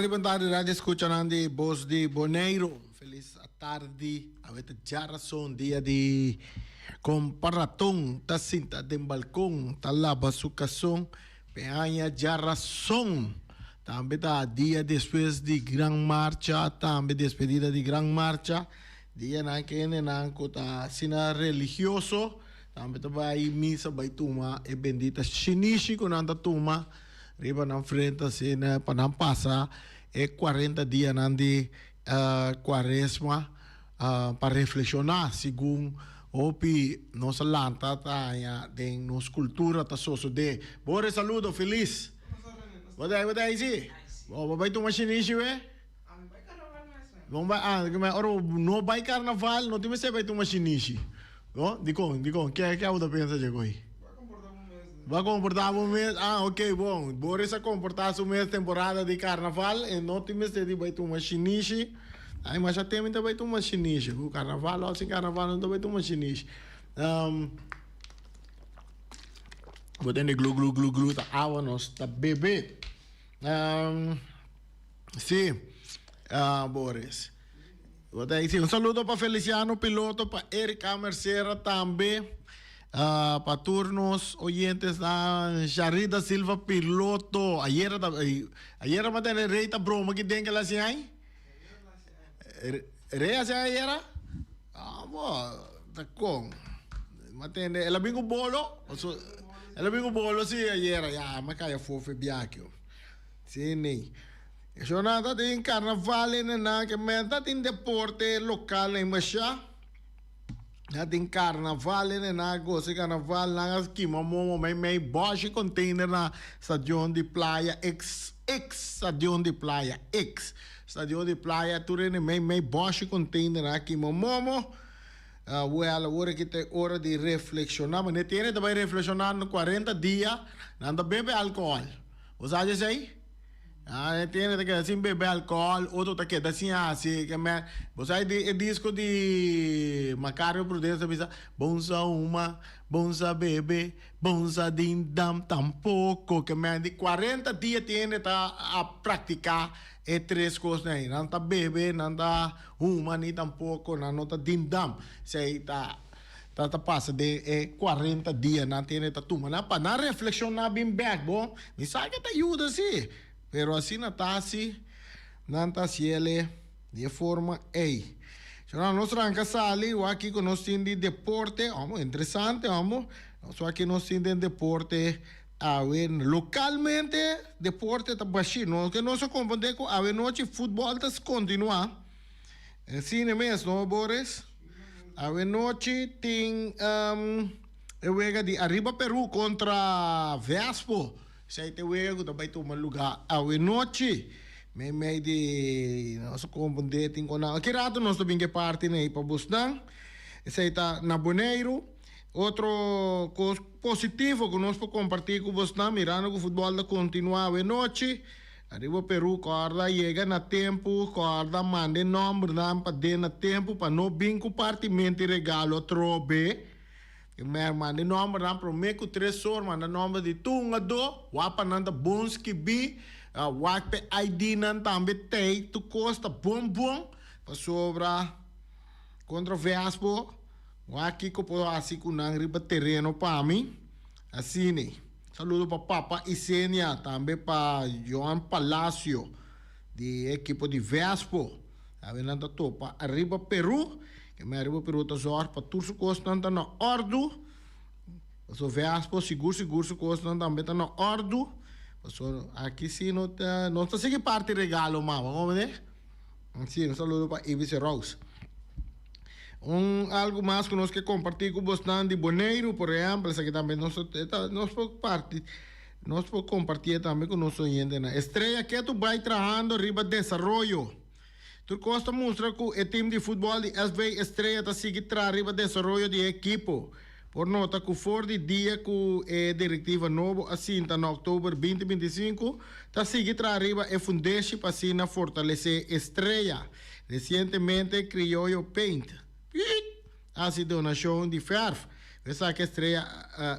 Tardi, bon tardi, radio escuchanan di Bos di Boneiru. Felis atardi. Awe ta djarason, dia di Kompa Raton ta sinta den balkon, ta laba su kason. Pe aña djarason. Tambe ta dia despues di Gran Marcha, tambe despedida di Gran Marcha. Dianan ke hendenan ku ta asina religioso tambe ta bai misa bai tuma e bendita shinishi ku nan ta tuma riba nan frente asina pa nan pasa e cuarenta dianan di cuaresma pa reflekshoná segun hopi nos a lanta ta haña den nos kultura ta sosodé. Bore saludo felis. Bo ta bo ta ei si? Bo bai tuma shinishi we? Bon bai ah ke ora bo no bai karnaval no tin mester bai tuma shinishi no dikon dikon ke ke abo ta pensa dje koe bo a komporta bo mes ah ok bon Boris a komporta su mes temporada di karnaval e no tin mester di bai tuma shinishi ai masha tempo mi ta bai tuma shinishi ku karnaval o sin karnaval no ta bai tuma shinishi bo tende glu glu glu glu ta awa nos ta bebe. Sí, Boris. Bo ta disi un saludo pa Feliciano Piloto, pa Erika Mercera tambe, pa tur nos oyentes nan, Sharida Silva Piloto. Ayera ta, ayera mi a tene Rey ta broma aki den ke la hasi ai? Rey hasi ai ayera? Ah, bo, ta kon. Mi a tende, el a bin ku bolo? El a bin ku bolo si ayera, ya, mi a kaya afó fe biaha aki. Sí, nee. Shona ta tin carnaval en nan ke men ta tin deporte local en masha. Ta tin carnaval en nan goza carnaval nan a kima momo mei mei boshi container na stadion di playa ex ex stadion di playa ex stadion di playa tur hende mei mei boshi container a kima momo. Well awor aki ta e ora di reflexiona. Mane tiene ta bai reflexiona na 40 dia nan ta bebe alcohol. Bo sa haci esey? Ah, e tiene ta keda sin bebe alcohol, otro ta keda sin haci. Ke men, bo sa e disco di Macario Prudencia ta bisa, Bon sa huma, bon sa bebe, bon sa dindam tampoco. Ke men di 40 dia tiene ta a practica e tres cosnan ey. Nan ta bebe, nan ta huma, ni tampoco nan no ta dindam. Esey ta. Ta ta pasa den e cuarenta dia nan tene ta tuma nan pa nan reflexiona bin bek bo mi sa ke ta yuda si pero asina ta si nan ta haciele di e forma ey so nan nos ranca sali wak kico nos tin di deporte amo interesante amo nos wak ki nos tin den deporte awe localmente deporte ta bashi no ke nos a comprende cu awe nochi futbol ta continua. Asina mes no Boris? Awe nochi tin e wega di Arriba Peru kontra Vespo. Esei ta e wega ku ta bai tuma lugá awe nochi. Meimei di nos a kompondé tin ku nan. Aki rato nos ta bin ku e parti nei pa bosnan. Esei ta na Boneiru. Otro kos positivo ku nos por kompartí ku bosnan mirando ku futbòl ta kontinuá awe nochi. Ariba Peru kòrda yega na tempu, kòrda manda e nòmbernan pa den na tempu pa no bin ku partimenti regalo atrobe. E mèr manda e nòmbernan promé ku tres or, manda nòmber di tur hungadó, wak pa nan ta bon skibí, wak pa e ID nan tambe tei, tur kos ta bon bon, pasobra kontra Vespo wak kiko por hasi ku nan riba tereno pa mi, asina. Saludo pa Papa Isenia, tambe pa Johan Palacio di e ekipo di Vespo. Awe nan ta topa ariba Peru. Ke men ariba Peru ta zorg pa tur su kosnan ta na ordu. Paso Vespo sigur sigur su kosnan tambe ta na ordu. Paso aki si no ta no ta sigui parti regalo mas, bo comprende? Si, un saludo pa Ibis Rose. Un algu mas ku nos ke kompartí ku bosnan di Boneiru, por ehèmpel, esaki tambe nos ta nos por parti nos por kompartié tambe ku nos oyentenan. Estrella ketu bai trahando riba desaroyo. Tur kos ta mustra ku e tim di futbòl di SV Estrella ta sigui traha riba desaroyo di e ekipo. Por nota ku for di dia ku e direktiva nobo a sinta na òktober 2025, ta sigui traha riba e fundeshi pa asina fortalesé Estrella. Resientemente Criollo Paint, piet, a hasi donashon di fèrf. Esaki Estrella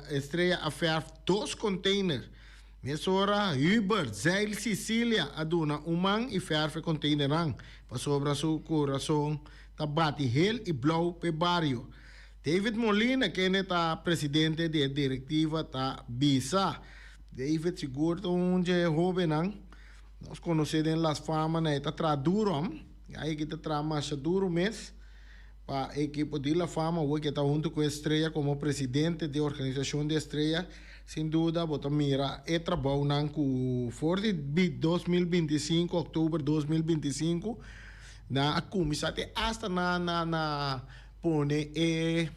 Estrella a fèrf dos container. Mesora Hubert Zeil Cicilia a duna un man i fèrf e konteinernan, pasobra su kurason ta bati hel i blou p'e bario. David Molina, kende ta presidente di e direktiva ta bisa. David sigur ta un dje hóbennan nos konosé den Las Fama na e ta traha duru am. Ai aki ta traha masha duru mes pa e ekipo di La Fama. Awor ke ta huntu ku Estrella komo presidente di organisashon di Estrella, sin duda bo ta mira e trabounan ku for di 2025, òktober 2025, nan a kuminsá te asta na na na pone e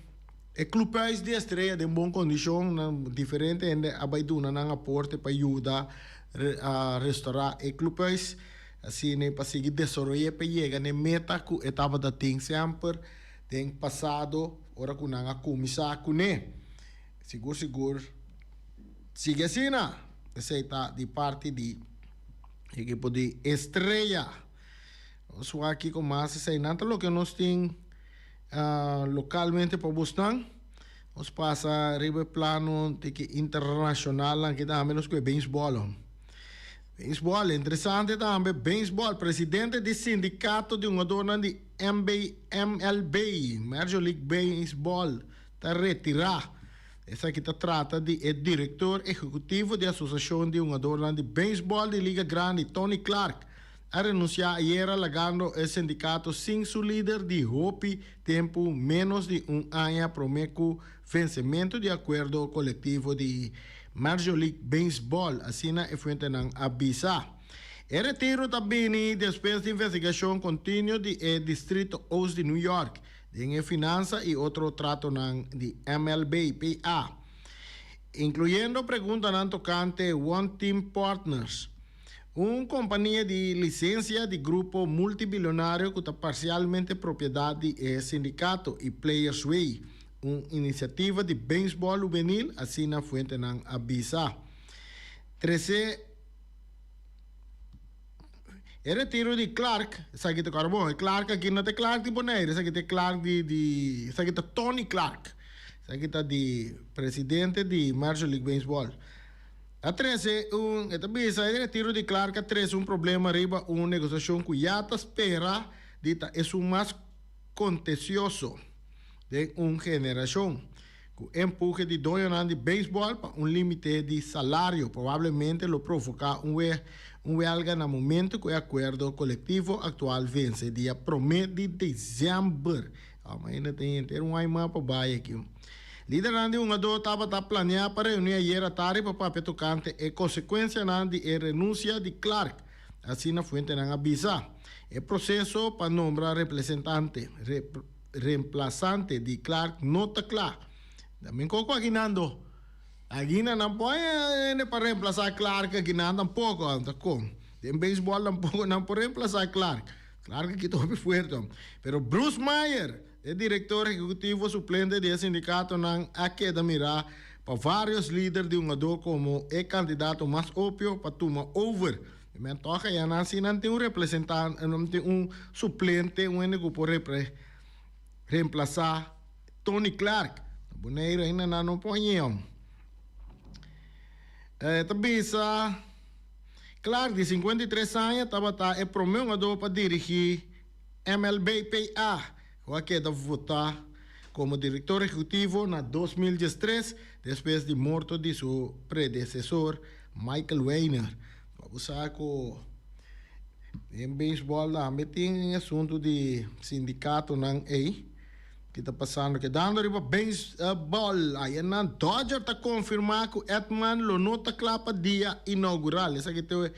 e clubhuis di Estrella den bon kondishon. Nan diferente hende a bai duna nan aporte pa yuda restorá e clubhuis, asina pa sigui desaroy'é pa yega na e meta ku e tabata tin semper den pasado ora ku nan a kuminsá kuné. Sigur sigur sigui asina. Esei ta di parti di ekipo di Estrella. Nos wak kiko mas eseinan ta loke nos tin localmente pa busnan. Nos pasa riba e plano di ki internacionalnan aki tambe nos ku e beisbol. Beisbol, interesante tambe beisbol. Presidente di sindicato di hungadornan di MB, MLB, Major League Baseball, ta retira. Esaki ta trata di e director ehecutivo di Asociacion di Hungadornan di Beisbol di Liga Grandi, Tony Clark. A renunsiá ayera lagando e sindikato sin su lider di hopi tempu ménos di un aña promé ku vensementu di akuerdo kolektivo di Major League Baseball, asina e fuentenan a bisa. E retiro ta bini despues di investigashon kontinuo di e Distrito Oost di New York den e finansa i otro tratonan di MLB, PA, inkluyendo preguntanan tokante One Team Partners. Un kompania di lisensia di grupo multibilionario ku ta parsialmente propiedat di e sindikato i Players Way, un inisiativa di beisbòl hubenil, asina fuentenan a bisa. Trese E retiro di Clark, esaki ta kòrda bon, e Clark aki no ta e Clark di Bonaire, esaki ta e Clark di di esaki ta Tony Clark, esaki ta di presidente di Major League Baseball. A trese un, e ta bisa e retiro di Clark a trese un problema riba un negosiashon ku ya ta spera di ta esun mas kontesioso den un generashon. Ku empuhe di doñonan di beisbòl pa un límite di salario probablemente lo provoká un un wèlga na momento ku e akuerdo kolektivo aktual vense dia promé di desèmber. Ainda tin henter un aña mas pa bai aki. Lidernan di hungadó tabata planeá pa reuní ayer atardi pa papia tokante e konsekuensianan di e renunsia di Clark, asina fuentenan a bisa. E proseso pa nombra representante, reemplasante di Clark no ta kla. También koko aginando. Agina nan por hende pa reemplasá Clark aginan tampoko, ta kon. Den beisbòl tampoko nan por reemplasá Clark. Clark aki ta hopi fuerte. Pero Bruce Meyer, e direktor ehekutivo suplente di e sindikatonan a keda mirá pa vários lider di hungadó komo e kandidato mas opio pa tuma over. E men tòg aya nan si nan tin un representan, nan tin un suplente, un hende ku por repre, remplasá Tony Clark. Na Boneiru ainda nan no por hañ'é. E ta bisa. Clark, di 53 aña, tabata e promé hungadó pa dirigí MLBPA, ku a keda votá komo direktor ehekutivo na 2013 despues di morto di su predesesor Michael Weiner. Bo por sa ku den beisbòl tambe tin e asuntu di sindikatonan ei. Ki ta pasando? Kedando riba beisbòl, ayanan Dodger ta konfirmá ku Edman lo no ta kla pa dia inougural. Esaki ta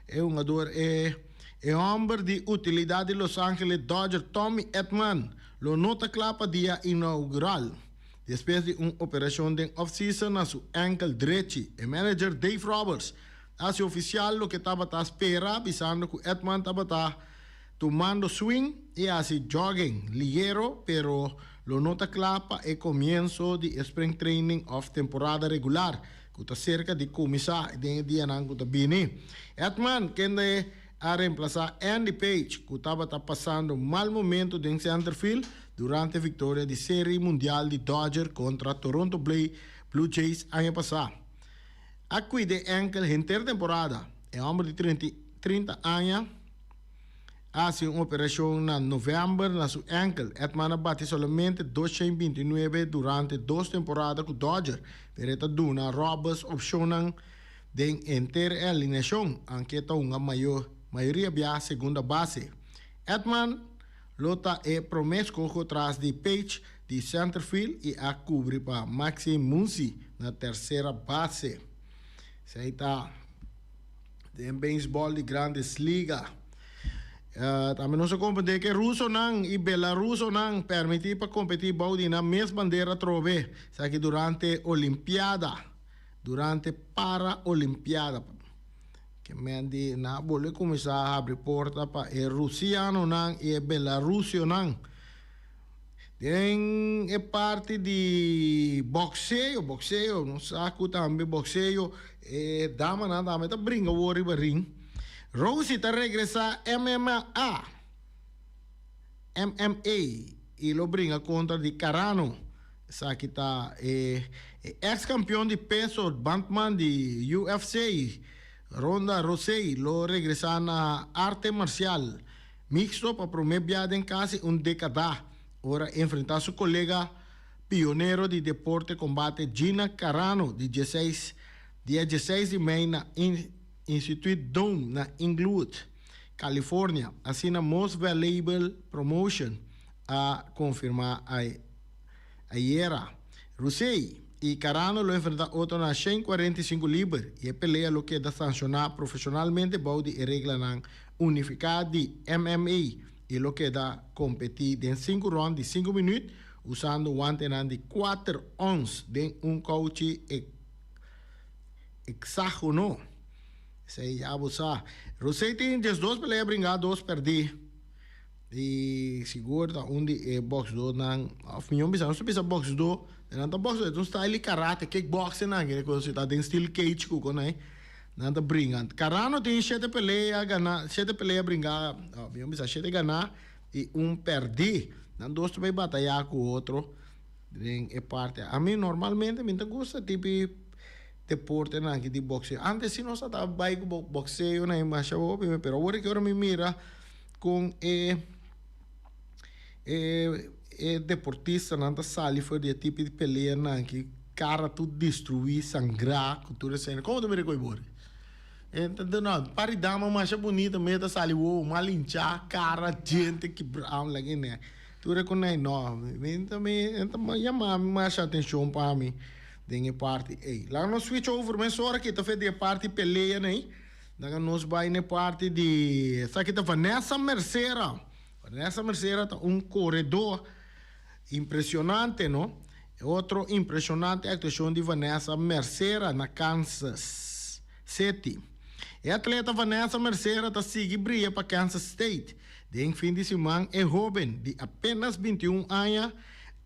e hungador e e hòmber di utilidat di Los Angeles Dodger Tommy Edman lo no ta kla pa dia inougural. Despues di un operashon den off-season na su ènkel drechi, e manager Dave Roberts a hasi ofisial loke tabata spera bisando ku Edman tabata Tumando swing y haci jogging ligero pero lo no ta cla pa e comienso di e spring training of temporada regular cu ta cerca di cuminsa den e dianan cu ta bini. Edman, kende a reemplasa Andy Page cu tabata pasando mal momento den centerfield durante victoria di Serie Mundial di Dodger contra Toronto Blue Jays aña pasa. A cuida e enkel henter temporada. E homber di 30 aña a haci un operacion na november na su enkel. Edman a bati solamente 229 durante dos temporada cu Dodger, pero e ta duna Robles opcionnan den henter e alineacion, aunke e ta hunga mayoria bia segunda base. Edman lo ta e prome scoho tras di Paige di centerfield y a cubri pa Maxi Muncy na tercera base. Esey ta den baseball di Grandes Liga. Tambe nos a comprende cu e rusonan y belarusonan permiti pa competi bou di nan mes bandera atrobe. Esaki durante Olimpiada, durante Paraolimpiada. Ke men di nan a bolbe kuminsá habri porta pa e rusianonan i e belarusionan. Den e parti di bòkseo, bòkseo, nos sa ku tambe bòkseo e damanan tambe ta bringa wor riba ring. Rousey ta regresá MMA, MMA, i lo bringa kontra di Carano. Esaki ta e ex campeon di peso bantman di UFC, Ronda Rousey lo regresa na arte marcial mixto pa prome bia den casi un decada ora enfrenta su colega pionero di deporte combate Gina Carano di dieseis dia dieseis di mei na Institute Dome na Inglewood, California, asina Most Valuable Promotion a konfirmá ayera. Rousey i Carano lo enfrentá otro na 145 liber i e pelea lo keda sanshoná profeshonalmente bou di e reglanan unifiká di MMA i lo keda kompetí den sinku rònt di sinku minüt usando wantenan di kuater ons den un kouchi hekságono. Esei ya bo sa. Rousey tin diesdos pelea bringá, dos pèrdí. I sigur ta un di e boxdónan, òf mihó bisa, nos ta bisa boxdó, nan ta boxdó, e ta un style di karate, kickboxing nan, kende ku ta den steel cage ku kon ei, nan ta bringa. Carano tin shete pelea ganá, shete pelea bringá, mihó bisa shete ganá i un pèrdí. Nan dos ta bai batayá ku otro den e parti. Ami normalmente mi ta gusta tipi deportenan aki di boxeo. Antes si nos ta bai ku boxeo nan masha hopi, pero awor ki ora mi mira. Kon e e e deportistanan ta sali for di e tipo di peleanan ki kara tur destruí, sangrá ku tur esei. Komo ta mira ku e bori? E ta duna un par di dama masha bunita mei ta sali wowo mal hinchá, kara, djente kibrá, laga e ne. Tur e ku nei no. Mi ta mi e ta yama mi masha atenshon pa mi den e parti ei. Laga nos switch over mesora ki ta fe di e parti pelea nei. Laga nos bai n'e parti di esaki ta Vanessa Mercera. Vanessa Mercera ta un koredó impresionante, no? E otro impresionante aktuashon di Vanessa Mercera na Kansas City. E atleta Vanessa Mercera ta sigui bria pa Kansas State. Den fin di siman e hóben di apenas 21 aña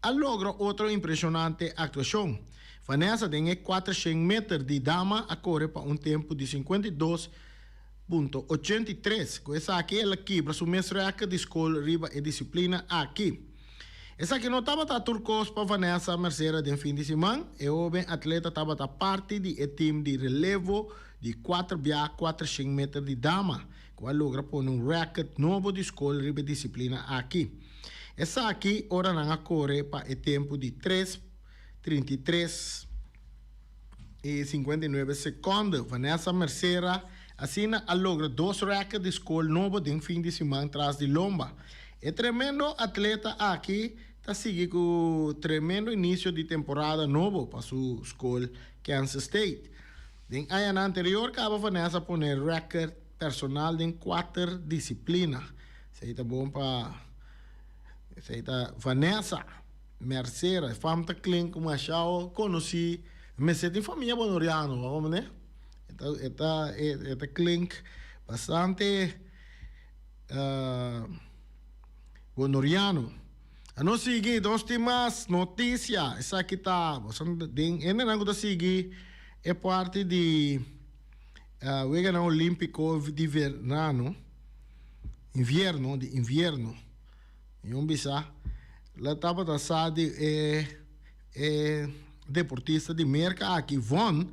a logra otro impresionante aktuashon. Vanessa den e 400 meter di dama a kore pa un tempu di 52.83. Ku esaki el a kibra su mes rèkòrt di skol riba e disiplina aki. Esaki no tabata tur kos pa Vanessa Mercera den fin di siman. E hóben atleta tabata parti di e tim di relevo di kuater bia 400 meter di dama, ku a logra pone un rèkòrt nobo di skol riba e disiplina aki. Esaki ora nan a kore pa e tempu di tres. 33 y 59 seconde. Vanessa Mercera asina a logra dos record di scol nobo den fin di siman tras di lomba. E tremendo atleta aki ta sigui cu tremendo inicio di temporada nobo pa su scol Kansas State. Den añanan anterior caba Vanessa a pone record personal den cuater disciplina. Esey ta bon pa esey ta Vanessa. Mercera, e fam ta klink mashao konosí. Mester tin famia bonoriano, bo komprendé? E ta e ta e ta klink bastante bonoriano. A nos sigui, nos tin mas notisia. Esaki ta boso den hendenan ku ta sigui e parti di Weganan Olímpiko di verano, invierno, di invierno. Yon bisa, La tabata sa di e e deportista di Merka aki, Vonn,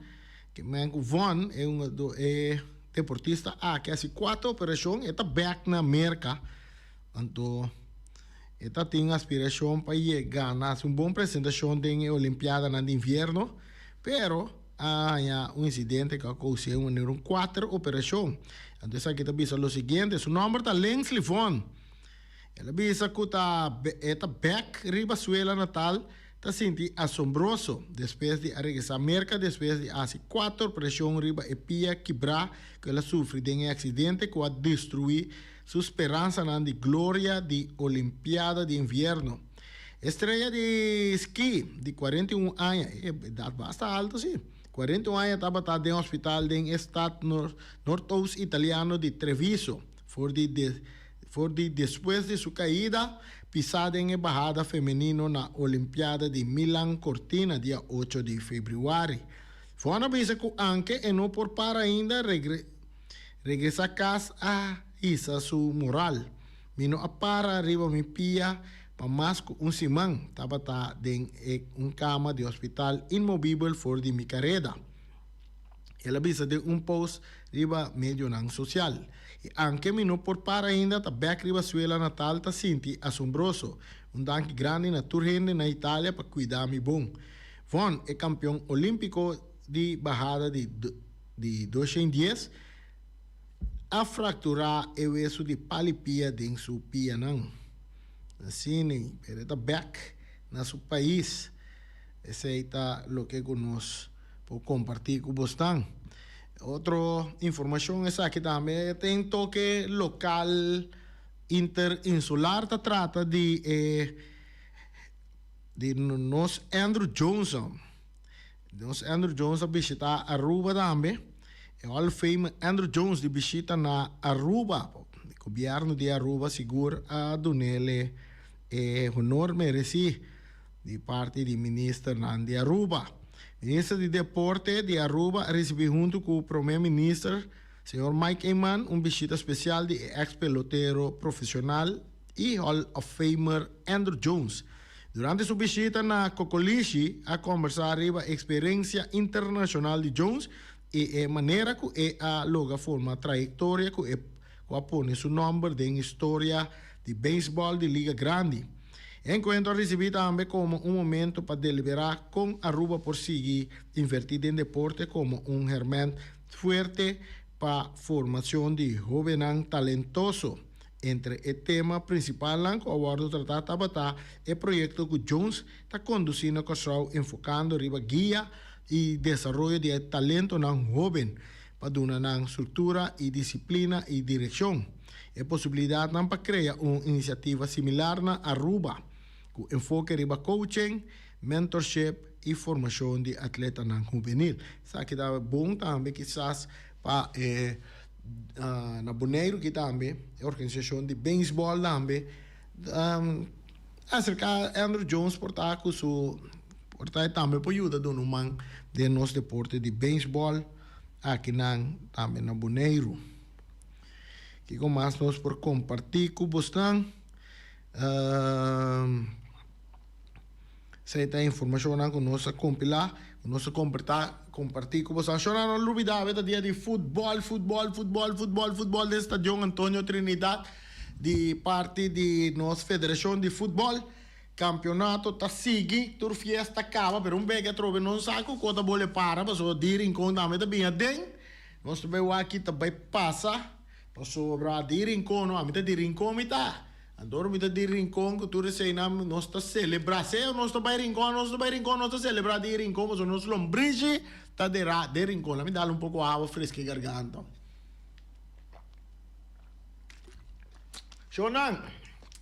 Ke men ku Von e un e deportista aki a hasi kuater operashon, e ta bèk na Merka, anto e ta tin aspirashon pa yega na hasi un bon presentashon den e Olimpiadanan di Invierno, pero a haña un insidente ku a kous'é un manera un kuater operashon. Anto esaki ta bisa lo siguiente, su nòmber ta Linsley Von. El a bisa ku ta e ta bèk riba suela natal ta sinti asombroso despues di a regresá Merka despues di a hasi kuater operashon riba e pia kibrá ku el a sufri den e aksidente ku a destruí su speransanan di gloria di Olimpiada di Invierno. E strea di ski di 41 aña, e edat basta alto si, 41 aña tabata den hospital den e stat nortoost italiano di Treviso for di For di despues di su kaida pisá den e bahada femenino na Olimpiada di Milan Cortina dia ocho di febrüari. Von a bisa ku anke e no por para ainda regresá kas a hisa su moral. Mi no a para riba mi pia pa mas ku un siman, tabata den e un kama di hospital inmovibel for di mi kareda. El a bisa den un post riba medionan sosial. I anke mi no por para ainda ta bek riba suela natal ta sinti asombroso. Un danki grandi na tur hende na Italia pa kuida mi bon. Vonn, e kampion olímpiko di bahada di di 210, a frakturá e wesu di pali pia den su pianan. Asina, pero e ta bek na su pais. Esei ta loke ku nos por kompartí ku bosnan. Otro informashon esaki tambe ten toke lokal interinsular ta trata di e di nos Andrew Johnson. Nos Andrew Jones a bishita Aruba tambe. E Hall of Famer Andrew Jones di bishita na Aruba. Gobierno di Aruba sigur a dunele e honor mereci. Di parti di ministernan di Aruba. Minister di Deporte di Aruba a ricibi hunto cu Prome Minister, señor Mike Eman, un bishita special di e ex pelotero profesional y Hall of Famer Andruw Jones. Durante su bishita na Cocolishi a combersa riba experiencia internacional di Jones y e manera cu e a logra forma trayectoria cu e cu a pone su nomber den historia di beisbol di Liga Grandi. E enkuentro a risibí tambe komo un momento pa deliberá kon Aruba por sigui invertí den deporte komo un herment fuerte pa formacion di hóbennan talentoso. Entre e tema prinsipalnan ku a wòrdu tratá tabata e proyekto ku Jones ta kondusí na Kòrsou enfokando riba guia i desaroyo di e talentonan hóben pa duna nan struktura i disiplina i direkshon. E posibilidatnan pa krea un inisiativa similar na Aruba, ku enfoke riba coaching, mentorship i formashon di atletanan hubenil. Esaki ta bon tambe kisas pa e na Boneiru aki tambe e organisashon di beisbòl tambe aserká Andruw Jones por ta ku su por ta e tambe por yuda duna un man den nos deporte di beisbòl akinan tambe na Boneiru. Kiko mas nos por kompartí ku bosnan? Esei ta informashonnan ku nos a kompilá, ku nos a kompartá, kompartí ku bosnan. Shonnan no lubidá awe ta dia di futbòl, futbòl, futbòl, futbòl, futbòl den Stadion Antonio Trinidad di parti di nos Federashon di Futbòl. Kampionato ta sigui, tur fiesta kaba, pero un beke atrobe no sa ku kos ta bole para pasobra di Rincon tambe ta bin aden. Nos ta bai wak ki ta bai pasa pasobra di Rincon no, ami ta di Rincon mi ta. Anto ora mi ta di Rincon ku tur eseinan nos ta selebrá. Sea nos ta bai Rincon, nos ta bai Rincon, nos ta selebrá di Rincon pasobra nos lombrishi ta derá den Rincon. Lami dal un poko awa freska e garganta. Shownan,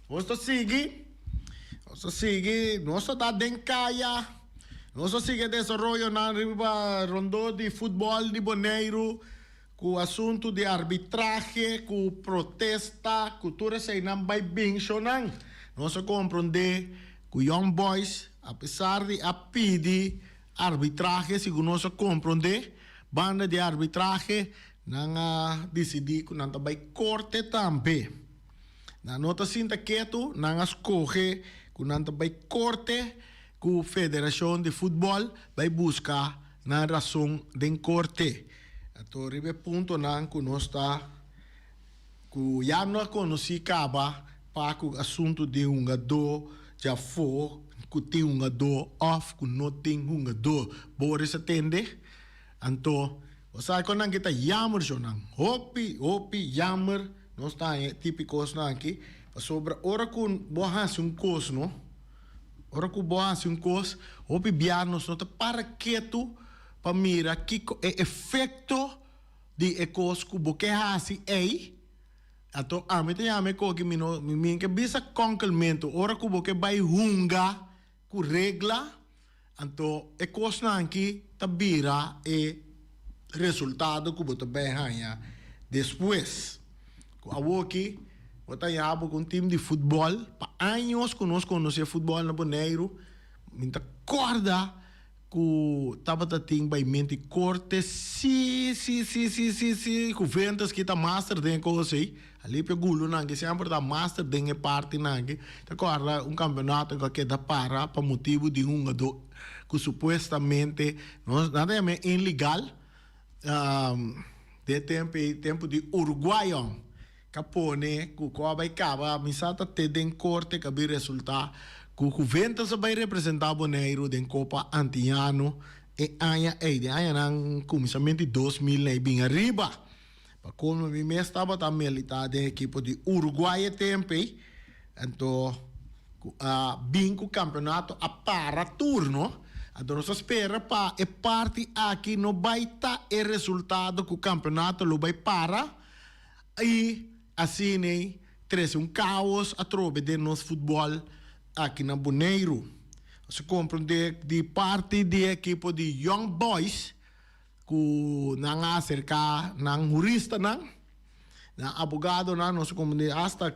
nos ta sigui, nos ta sigui, nos ta ta den kaya, nos ta sigui e desaroyonan riba rondó di futbòl di Boneiru ku asuntu di arbitrahe, ku protesta, ku tur eseinan bai bin. Shownan, nos a komprondé ku Young Boys, apesar di a pidi arbitrahe, segun nos a komprondé, banda di arbitrahe, Nan a disidí ku nan ta bai korte tambe. Nan no ta sinta ketu, nan a skohe ku nan ta bai korte ku Federashon di Futbòl bai buska Nan rason den korte. Anto riba e puntonan ku nos ta ku ya no a konosí kaba pa ku asuntu di hungadó djafó ku tin hungadó òf ku no tin hungadó. Boris a tende. Anto bo sa kon nan ki ta yammer shonnan. Hopi hopi yammer nos ta haña e tipo di kosnan aki pasobra ora ku bo hasi un kos no. Ora ku bo hasi un kos, hopi bia nos no ta para ketu pa mira kiko e efekto di e kos ku bo ke hasi ei. Anto ami ta yama e koki mi no mi ke bisa konkelmentu. Ora ku bo ke bai hunga ku regla, anto e kosnan aki ta bira e resultado ku bo ta bai haña despues. Ku awoki bo ta haña bo ku un tim di futbòl pa años ku nos konosé futbòl na Boneiru, mi ta kòrda ku tabata tin baimenti korte si si si si si si Juventus ki ta master den e kos ei, Alipio Gulunan ki semper ta master den e partinan aki, ta kòrda un kampeonato ku a keda para pa motibu di un hungadó ku supuestamente nos nan ta yam'é inlegal. Den tempu ei, tempu di Uruguayon, ka pone ku ku a bai kaba, mi sa ta te den korte ka bin resultá ku Juventus a bai representá Boneiru den Kopa Antiano e aña ei, den añanan kuminsamentu di 2000 na ei bin ariba. Pa kolmo mi mes tabata militá den ekipo di Uruguay e tempu ei, anto ku a bin ku kampeonato a para tur no, anto nos a spera pa e parti aki no bai ta e resultado ku kampeonato lo bai para i asina ei trese un kaos atrobe den nos futbòl aki na Boneiru. Nos a komprondé di parti di e ekipo di Young Boys ku nan a aserká nan huristanan, nan abogadonan, nos a komprendé asta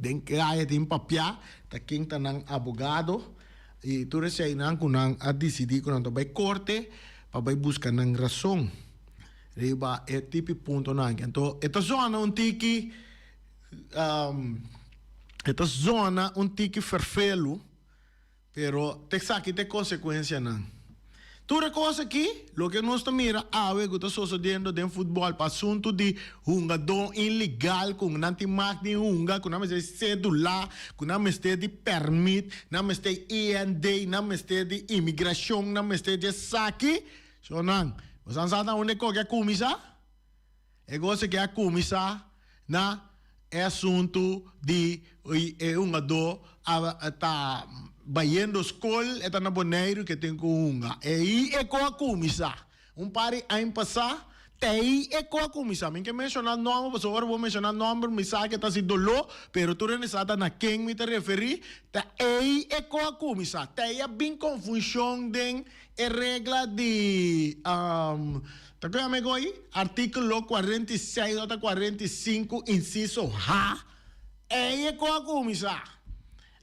den kaya tin papiá ta ken ta nan abogado i tur eseinan ku nan a disidí ku nan ta bai korte pa bai buska nan rason riba e tipi puntonan aki. Anto e ta zona un tiki e ta zona un tiki ferfelu. Pero ta esaki ta e konsekuensianan. Tur e kos aki, loke nos ta mira awe ku ta sosodiendo den futbòl pa asuntu di hungadó ilegal ku nan tin mag di hunga, ku nan mester di sedula, ku nan mester di pèrmit, nan mester IND, nan mester di imigrashon, nan mester di esaki. Shonnan, boso a sa na unda e koki a kuminsá? E goso ke a kuminsá na e asuntu di e hungadó a ta bayendo skol, e ta na Boneiru ke tin ku hunga. Ei e ko a kuminsá. Un par di aña pasá te ei e ko a kuminsá. Mi ke menshoná nòmber pasobra ora bo menshoná nòmber mi sa ke ta hasi doló, pero tur hende sa ta na ken mi ta referí. Ta ei e ko a kuminsá. Te ei a bin konfunshon den e regla di. Ta ku yama e goi? Artíkulo 46 ota 45 insiso H, ei e ko a kuminsá.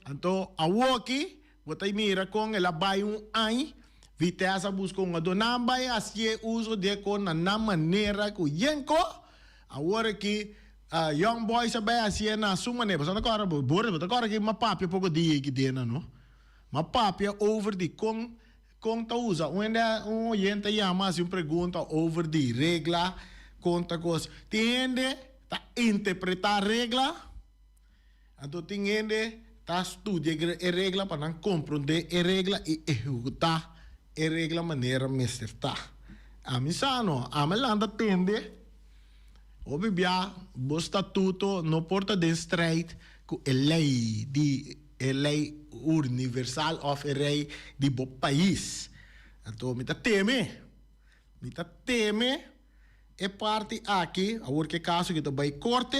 Anto awoki bo ta mira kon el a bai un añ, Vitesse a buska un ado. Nan bai hasié uso di e ko na nan manera ku yen ko. Awor aki Young Boys a bai hasié na su manera. Pasobra bo ta kòrda, Boris, bo ta kòrda ki m'a papia poko dia aki dena no? M'a papia over di kon Kon ta usa? Un hende un oyente a yama hasi un pregunta over di regla kon ta kos. Tin hende ta interpretá regla, anto tin hende ta studia e regla pa nan komprondé e regla i ehekutá e regla manera mester ta. Ami sa no, ami a lanta tende hopi bia bo statuto no por ta den strijd ku e lei di. E lei universal of e rei di bo pais. Anto mi ta teme, mi ta teme e parti aki, awor ke kaso ki ta bai korte,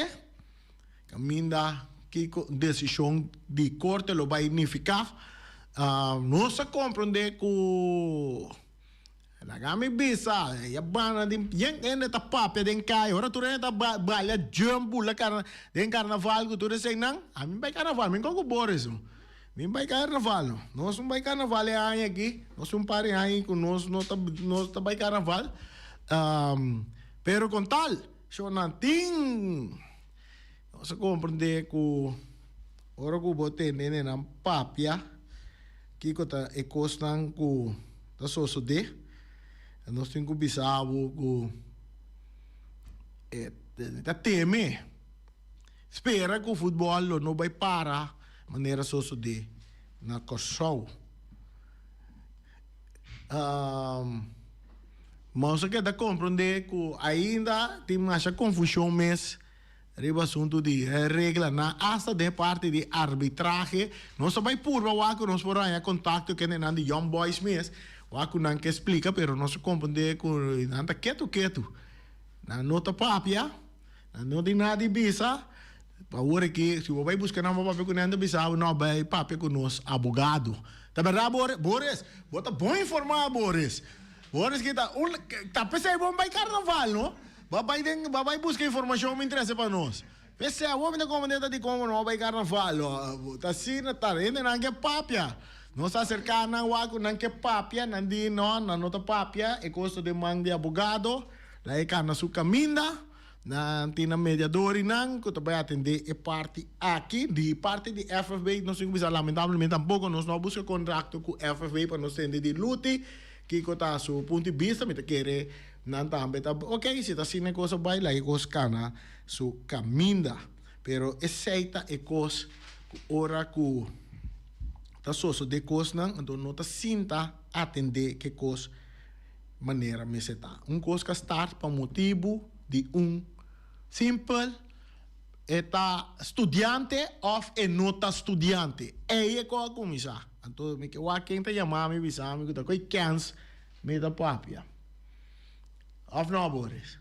kaminda kiko desishon di korte lo bai nifiká. Nos a komprondé ku. Laga mi bisa, e banda di yen hende ta papia den kaya, ora tur hende ta balia jump bula den karnaval ku tur eseinan, ami bai karnaval, mi kon ku Boris no, mi bai karnaval no, nos no bai karnaval e aña aki, nos un par di aña ku nos no ta no ta bai karnaval, pero kon tal shownan tin, nos a komprende ku ora ku bo tende hendenan papia kiko ta e kosnan ku. ta sosodé. Nos tin ku bisa bo ku e ta teme. Spera ku futbòl lo no bai para manera sosodé na Kòrsou. Nos a keda komprondé ku ainda tin masha konfushon mes riba asuntu di e reglanan, asta den parti di arbitrahe. Nos a bai purba wak ku nos por haña kontakto kendenan di Young Boys mes, wak ku nan ke splika, pero nos a komprondé ku nan ta ketu ketu. Nan no ta papia. Nan no tin nada di bisa. Awor aki, si bo bai buska nan pa papia ku nan, ta bisa bo, no, bai papia ku nos abogado. Ta berdad, Boris? Boris, bo ta bon informá, Boris. Boris ki ta un, ta p'esei bo bai karnaval, no? Bo a bai den, bo a bai buska informashon mi trese pa nos. P'esei awor mi ta komprendé ta dikon bo no a bai karnaval. Ta asina ta, hendenan ke papia. Nos a aserká nan wak ku nan ke papia, nan di no, nan no ta papia, e kos ta den man di abogado. Laga e kana su kaminda. Nan tin nan mediadorinan ku ta bai atendé e parti aki. Di parti di FFB nos tin ku bisa lamentablemente tampoko nos no a buska kontrakto ku FFB pa nos tende di Luti kiko ta su punto di bista. Mi ta kere nan tambe ta ok si ta asina e kos a bai laga e kos kana su kaminda. Pero esei ta e kos ku ora ku ta sosodé kosnan anto no ta sinta atendé ke kos. Manera mester ta. Un kos ka start pa motibu di un simpel e ta studiante òf e no ta studiante. Ei e kos a kuminsá. Anto mi ke wak ken ta yama mi bisa mi ku ta koe kèns mi ta papia. Òf no, Boris?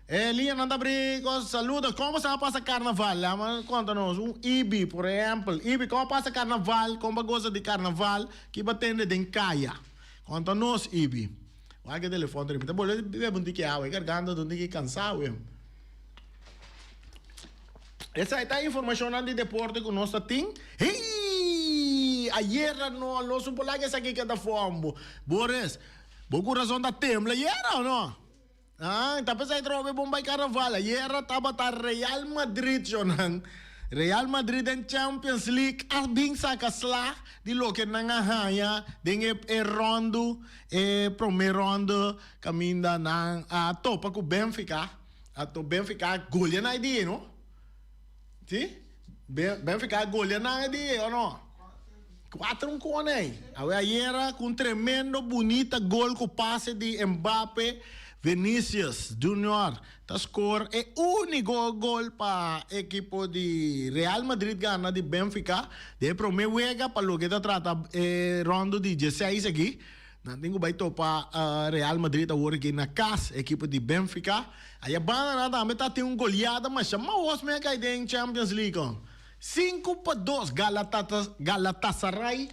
E liñanan ta abrí kos saludos. Kon boso a pasa karnaval? Lama konta nos un Ibi por ehèmpel. Ibi, kon a pasa karnaval? Kon bo a gosa di karnaval? Ki bo a tende den kaya? Konta nos, Ibi. Wak e telefon ta ri. Mi ta bolbe bebe un tiki awa. E garganta ta un tiki kansa awe. Esai ta informashonnan di deporte ku nos ta tin. Hei! Ayera no, nos no por laga esaki keda fòmbu. Boris, bo kurason ta tembla ayera o no? Ah, ta p'esei trobe bon bai carnaval. Ayera tabata Real Madrid, shonnan. Real Madrid den Champions League a bin saca sla di loke nan a haña den e e rondu, e prome ronde caminda nan a topa cu Benfica. Anto Benfica a golia nan e dia, no? Si? Benfica a golia nan e dia, o no? Cuatro un con ey. Awe ayera cu un tremendo bunita gol cu pase di Mbappe, Vinicius Junior ta score e unico gol pa ekipo di Real Madrid gana di Benfica den e prome wega pa loke ta trata e rondo di dieseis aki. Nan tin cu bay topa Real Madrid awor aki na cas, ekipo di Benfica. Aya banda nan tambe ta tin un goleada masha mahos me a cay den Champions League. 5-2 Galatasaray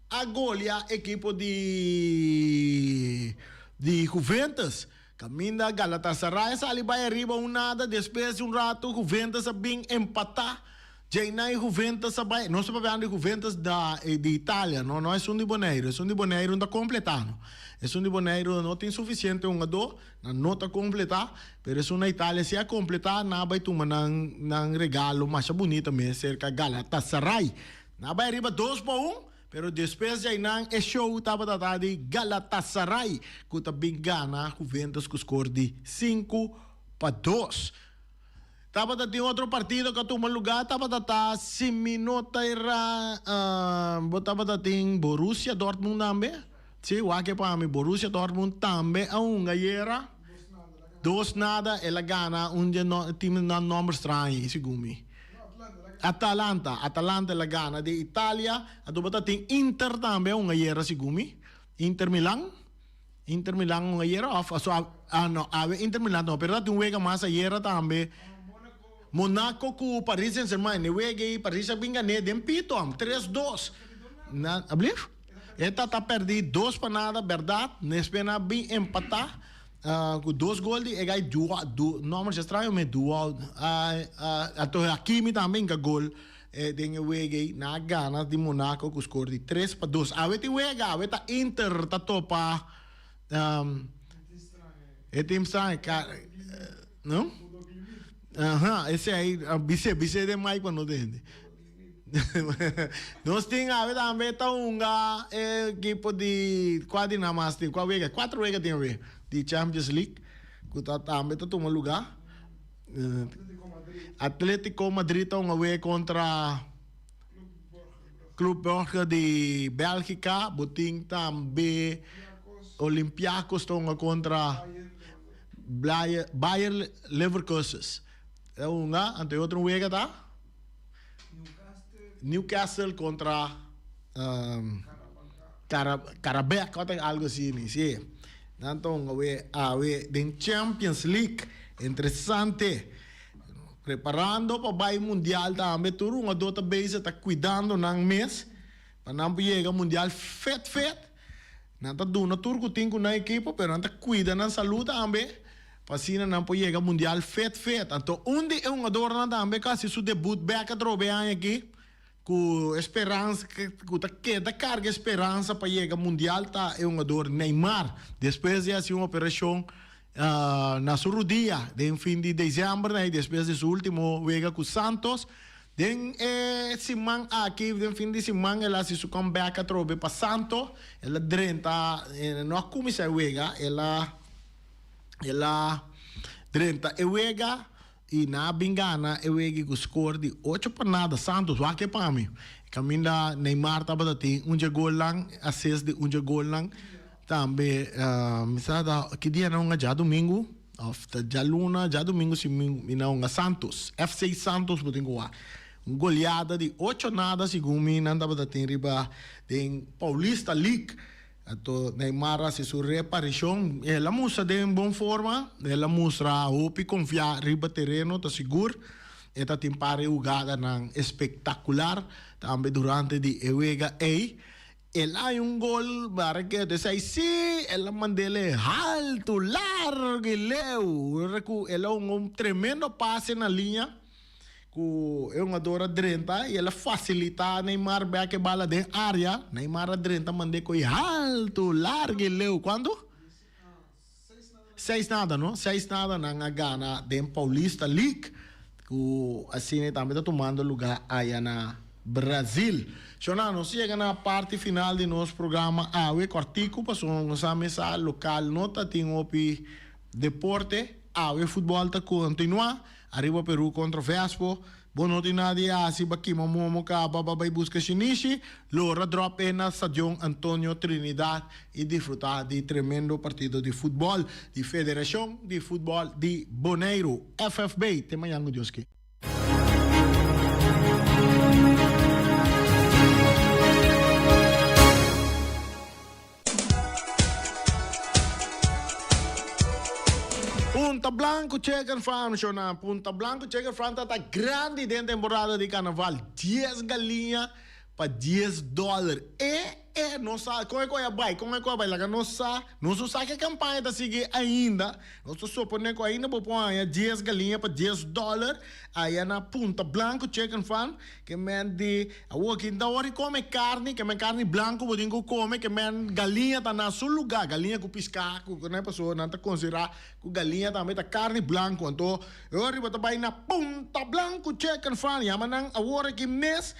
a golea ekipo di di Juventus. Caminda Galatasaray a sali bay ariba un nada, despues di un rato Juventus a bin empata. Djeinai Juventus a bay, nos ta papiando di Juventus da di Italia, no no esun di Boneiru, esun di Boneiru no ta completa no. Esun di Boneiru no tin suficiente hungador. Nan no ta completá, pero esun na Italia si a completá, nan a bai tuma nan nan regalo masha bunita mes cerca Galatasaray. Nan a bai ariba 2-1, pero despues djai nan e show tabata ta di Galatasaray cu ta bin gana Juventus cu score di 5-2. Tabata tin otro partido cu a tuma lugar, tabata ta si mi no ta era, bo tabata tin Borussia Dortmund tambe. Sí, wak e pa mi. Borussia Dortmund tambe a hunga ayera. Dos nada el a gana un dje no, team nan nomber straño ei segun mi. Atalanta, Atalanta el a gana di Italia. Anto bo ta tin Inter tambe a hunga ayera segun mi. Inter Milan, Inter Milan a hunga ayera of aso ah no awe Inter Milan no pero ta tin un wega mas ayera tambe. Monaco ku Paris Saint Germain e wega ei Paris a bin gan'é den pito am 3-2. Na, ablief? E ta ta pèrdí dos pa nada, bèrdat. Nespe nan a bin empatá ku dos gol di e gai Dua, Du, nòmber si straño me, Dua, anto Hakimi tambe hinka gol den e wega ei. Nan a gana di Monaco ku skor di 3-2. Awe tin wega, awe ta Inter ta topa e tim straño, no? Aha, esei, bis'é, bis'é den mic pa no tende. Nos tin awe tambe ta hunga e ekipo di kua di nan mas tin? Kua wega? Kuater wega tin awe di Champions League ku ta tambe ta tuma luga. Atletico Madrid ta hunga awe kontra Club Brugge di Belgica. Bo tin tambe Olympiacos ta hunga kontra Bayer Leverkusen. Ta hunga, anto e otro wega ta? Newcastle contra Karabek of algo así, sí. Nan ta hunga awe awe den Champions League. Interesante. Preparando pa bai Mundial tambe. Tur hungadó ta bezig ta cuidando nan mes pa nan por yega Mundial fit fit. Nan ta duna tur cu tin cu nan ekipo pero nan ta cuida nan salud tambe. Pa asina nan por yega Mundial fet fet. Anto un di e hungadornan tambe ku hasi su debut bek atrobe e aña aki ku e speransa ku ta keda karga e speransa pa yega Mundial ta e hungador Neymar. Despues di hasi un operashon na su rudia den fin di desèmber i despues di su ultimo wega ku Santos. Den e siman aki den fin di siman el a hasi su comeback atrobe pa Santos. El a drenta no a kuminsá e wega el a. El a drenta e wega y nan a bin gana e wega cu score di ocho pa nada. Santos wak e pa mi. Caminda Neymar tabata tin un dje golnan, assist di un dje golnan. Tambe mi sa ta ki dia nan hunga djadumingu of ta djaluna, djadumingu si mi nan hunga Santos, FC Santos bo tin cu wak. Un goleada di ocho nada segun mi nan tabata tin riba den Paulista League. Anto Neymar a hasi su reaparishon. El a mustra den bon forma, el a mustra hopi konfiá riba tereno, ta sigur. E ta tin par e hugadanan espektakular tambe durante di e wega ei. El a haña un gol, mara ke esei sí, el a mand'el haltu, largu i leu. Ora ku el a hunga un tremendo pase na liña. Ku e hungador a drenta i el a fasilitá Neymar bek e bala den área. Neymar a drenta mand'é ko'i haltu, largu i leu. Kuantu? Seis nada, no? Seis nada nan a gana den Paulista League, ku asina tambe ta tumando lugá aya na Brazil. Shona, nos yega na parti final di nos programa awe. Kòrtiku, pasobra nos a mesa lokal no ta tin hopi deporte. Awe futbòl ta kontinuá. Ariba Peru contra Vespo, bo no tin nada di haci ba kima momo caba ba bay busca shinishi, lora drop in na Stadion Antonio Trinidad y disfruta di tremendo partido di futbol di Federacion di Futbol di Boneiru, FFB. Te mañan cu Dios ke. Punta Blanco Chicken Farm shona Punta Blanco Chicken Farm ta ta grandi den temporada di carnaval dies galiña pa dies dollar e e nos sa con e coy a bay con e coy a bay laga nos sa nos no sa ke campaña ta sigui ainda nos ta supone cu ainda bo por haya dies galiña pa dies dollar aya na Punta Blanco Chicken Farm. Ke men di, Awor ki ta ora di kome karni, ke men karni blanku bo tin ku kome, ke men galiña ta na su lugá, galiña ku piská, ku ku nan pasobra nan ta konsiderá ku galiña tambe ta karni blanku. Anto e ora di bo ta bai na Punta Blanku Chicken Farm, yama nan awor aki mes,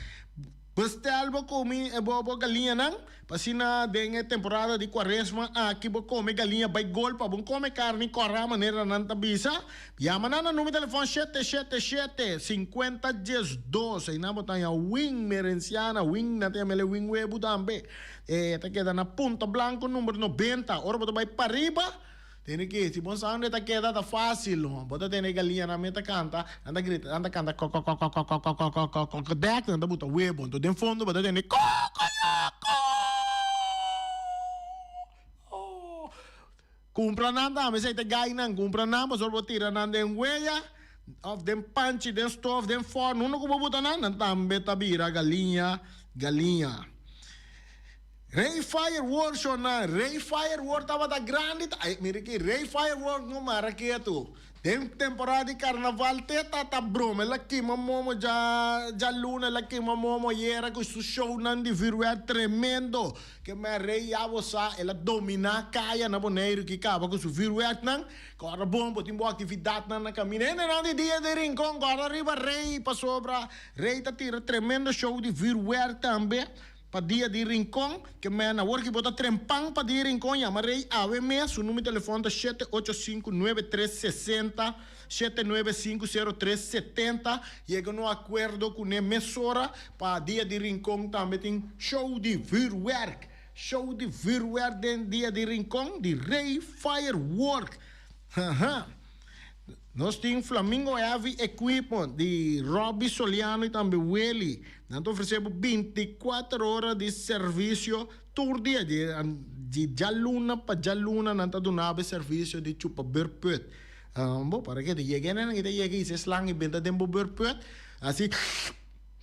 bestel bo komi bo bo galiñanan. Pa asina den e temporada di kuaresma aki bo kome galiña bai gol pa bo kome karni kòrá manera nan ta bisa. Yama nan na numero telefòn shete shete shete sinkuenta diesdos. Einan bo ta haña wing merenciana, wing nan ta yama el e wing webu tambe. E ta keda na Punta Blanco number nobenta. Ora bo ta bai pariba. Tene ki, si bon sa unda e ta keda ta fácil no. Bo ta tene e galiñanan me ta kanta, nan ta grita, nan ta kanta kòkòkòkòkòkòkòkòkòkò dèk, nan ta buta webo. Anto den fondo bo ta tene kòkòlòkò. Kumpra nan tambe, esei ta gainan, kumpra nan pasobra bo tira nan den weya òf den panchi, den stof, den fòrnu, unda ku bo buta nan, nan tambe ta bira galiña, galiña. Rey Firework shornan, Rey Firework tabata grandi ta, ay mira aki, Rey Firework no mara ketu. Den temporada di karnaval te ta ta broma. El a kima momo dja djaluna, el a kima momo ayera ku su shownan di vuurwerk tremendo. Ke men rei ya bo sa, el a dominá kaya na Boneiru ki kaba ku su vuurwerknan. Kòrda bon, bo tin bo aktividatnan na kaminda. Hendenan di Dia di Rincon, kòrda riba rei pasobra rei ta tira tremendo show di vuurwerk tambe. Pa dia di Rincon, ke men awor ki bo ta trempan pa dia Rincon, yama Rey awe mes, su numero di telefon ta shete ocho sinku nuebe tres sesenta, shete nuebe sinku sero tres setenta, yega no akuerdo kuné mesora, pa dia di Rincon tambe tin show di vuurwerk, show di vuurwerk den dia di Rincon di Rey Firework, haha. Nos tin Flamingo Heavy Equipment di Robby Soliano y tambe Willy. Nan ta ofrece bo binticuater ora di servicio tur dia. Di djaluna pa djaluna nan ta duna bo e servicio di chupa beurput. Bo para ke ta yega nan ta yega y se slang y benta den bo beurput. Asi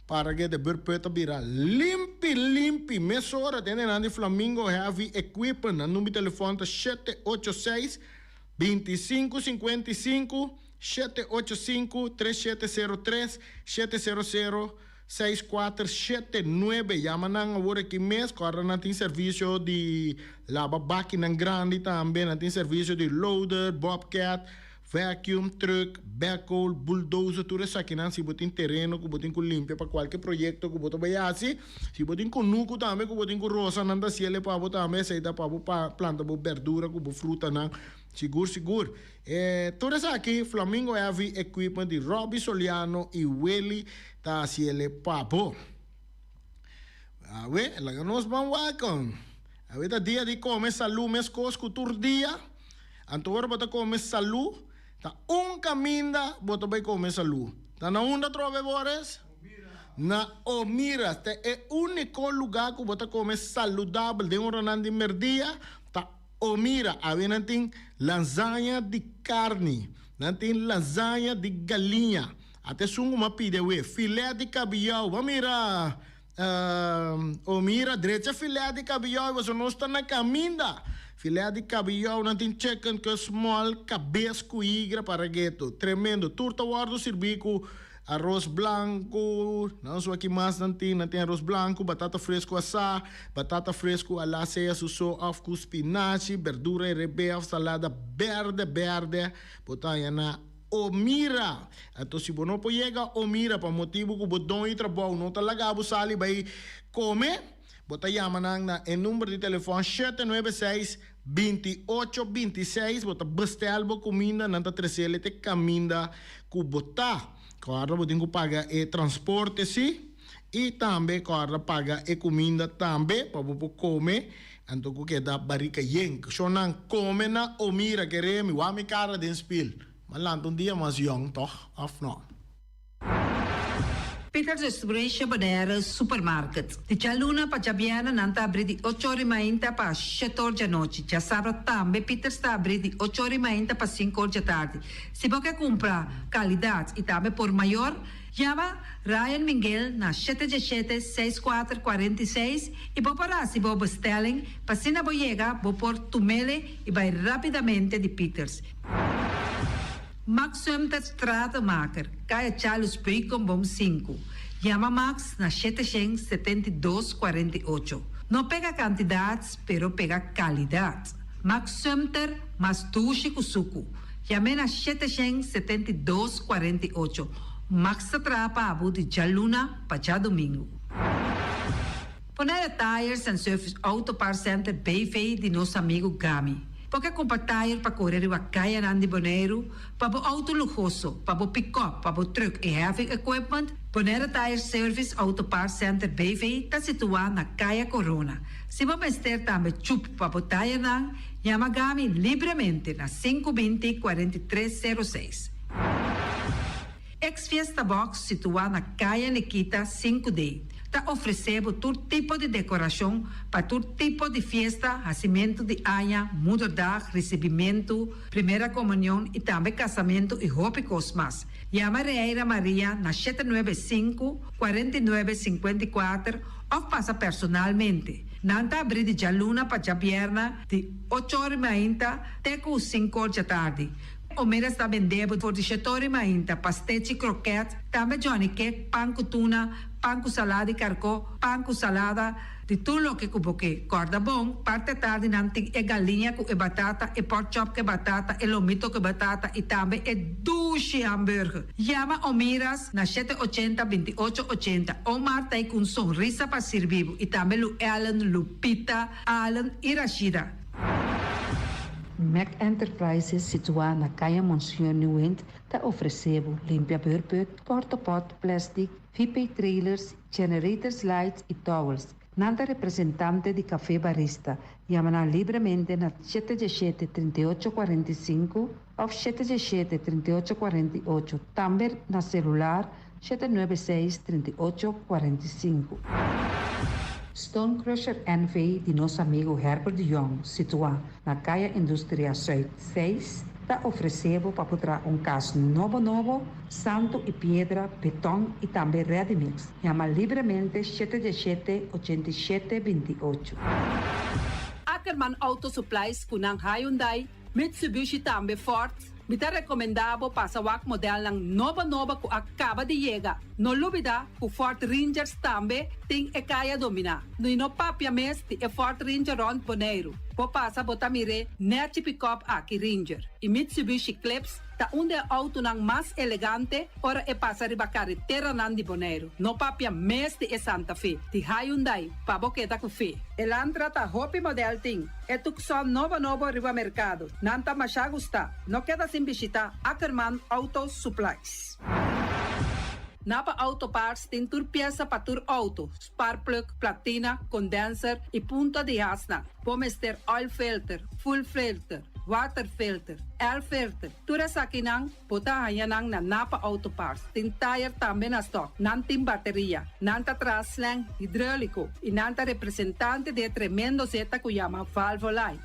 para ke e beurput ta bira limpi limpi. Mesora tende nan di Flamingo Heavy Equipment. Nan number di telefon ta shete ocho seis. 25 55 785 3703 700 6479 Yama nan awor aki mes, kòrda nan tin servisio di laba bakinan grandi tambe, nan tin servisio di loader, bobcat, vacuum, truck, backhoe, bulldozer, tur esakinan si bo tin tereno ku bo tin ku limpia pa kualke proyekto ku bo ta bai hasi. Si bo tin kunuku tambe ku bo tin ku rosa nan ta siele pa bo tambe, esei ta pa bo planta bo berdura ku bo frutanan sigur sigur. E tur esaki Flamingo Heavy Equipment di Robby Soliano i Willy ta hasiele pa bo. Awe laga nos ban wak. Awe ta dia di kome salu meskos ku tur dia. Anto ora bo ta kome salu ta un kaminda bo ta bai kome salu. Ta na unda atrobe Boris? Na Omiras ta e úniko lugá ku bo ta kome saludabel den oranan di merdia ta Omira. Awe nan tin lasaña di karni, nan tin lasaña di galiña. Ata esun ku mi a pidi awe, filèt di kabiou. Bo a mira Omira drecha filèt di kabiou pasobra nos ta na kaminda. Filèt di kabiou, nan tin chicken ku small, kabes ku igra para geto. Tremendo. Tur ta wòrdu sirbí ku Aros blanku, nan su aki mas nan tin, nan tin aros blanku, batata fresku asá, batata fresku alá sea su so òf ku spinachi, berdura herebé òf salada bèrdè bèrdè, bo ta haña na Omira. Anto si bo no por yega Omira pa motibu ku bo don di trabou no ta laga bo sali bai kome, bo ta yama nan na e number di telefòn shete nuebe seis, Binti ocho binti seis bo ta bestel bo kuminda nan ta tresele te kaminda ku bo ta. Kòrda bo tin ku paga e transporte si i tambe kòrda paga e kuminda tambe pa bo por kome anto ku keda barika yen. Shonnan kome na Omira kere mi wak mi kara den spil. Ma lanta un dia mas yòn tòg òf nò? Peters Restauration Bonaire Supermarket. Di djaluna pa djabièrnè nan ta abrí di ocho or i mainta pa shete or djanochi. Djasabra tambe Peters ta abrí di ocho or i mainta pa sinku or djatardi. Si bo ke kumpra kalidat i tambe por mayor, yama Ryan Minguel na shete djeshete, seis kuater, kuarenta i seis i bo por hasi bo bestelling pa asina bo yega bo por tumele i bai rápidamente di Peters. Max Sumter Stratenmaker, Kaya Charles Beukenboom sinku. Yama Max na shete shen setenta i dos kuarenta i ocho. No pega kantidat, pero pega kalidat. Max Sumter mas dushi ku suku. Yam'é na shete shen setenta i dos kuarenta i ocho. Max ta traha pa bo di djaluna pa djadumingu. Bonaire Tires and Service Auto Parts Center BV di nos amigu Gami. Bo ke kumpra tire pa kore riba kayanan di Boneiru, pa bo outo luhoso, pa bo pikòp, pa bo trùk i heavy equipment? Bonaire Tire Service Auto Parts Center BV ta situá na Kaya Corona. Si bo mester tambe chup pa bo tayernan, yama Gami libremente na sinku binti 43 sero seis. Ex Fiesta Box situá na Kaya Nikita sinku D ta ofresé bo tur tipo di dekorashon pa tur tipo di fiesta, hasimentu di aña, moederdag, risibimentu, primera komunion i tambe kasamentu i hopi kos mas. Yama Reira Maria na shete nuebe sinku, kuarenta i nuebe, sinkuenta i kuater òf pasa personalmente. Nan ta abrí di djaluna pa djabièrna di ocho or i mainta te ku sinku or djatardi. Omeras ta bende bo for di shetori mainta, pastechi, kroket, tambe Johnny cake, pan ku tuna, pan ku salada di karkó, pan ku salada, di tur loke ku bo ke. Kòrda bon, parti atardi nan tin e galiña ku e batata, e pork chop ku e batata, e lomito ku e batata i tambe e dushi hamburger. Yama Omiras na shete ochenta, binti ocho ochenta. Omar ta ei ku un sonrisa pa sirbi bo i tambe Lu Ellen, Lupita, Allen i Rashida. Mac Enterprises situá na Kaya Monseñor Nieuwind ta ofresé bo limpia beurput, portapot, plastic, VP trailers, generators lights i towels. Nan ta representante di Café Barista. Yama nan libremente na 717 3845 òf 717 3848. Tambe na selular 796 3845. Stone Crusher NV di nos amigu Herbert de Jong, situá na Kaya Industria Zuid 6, ta ofresé bo pa traha un kas nobo nobo, santu i piedra, beton i tambe ready mix. Yama libremente 717 87 28. Ackerman Auto Supplies ku nan Hyundai, Mitsubishi tambe Ford. Mi ta rekomendá bo pasa wak modelnan nobo nobo ku a kaba di yega. No lubidá ku Ford Rangers tambe tin e kaya dominá. No no papia mes di e Ford Ranger rònt Boneiru. Bo pasa bo ta mir'é nèchi pick-up aki Ranger. I Mitsubishi Eclipse ta un di e outonan mas elegante ora e pasa riba kareteranan di Boneiru. No papia mes di e Santa Fe. Di Hyundai, pa bo keda ku fe. Elantra ta hopi model tin. E Tucson nobo nobo riba merkado. Nan ta masha gusta. No keda sin bishitá Ackerman Auto Supplies. Napa Auto Parts tin tur piesa pa tur outo, spark plug, platina, condenser i punta di hasnan. Bo mester oil filter, fuel filter, water filter, air filter. Tur esakinan, bo ta haña nan na Napa Auto Parts. Tin tire tambe na stock. Nan tin bateria. Nan ta traha slang hidráuliko. I nan ta representante di e tremendo zeta ku yama Valvoline.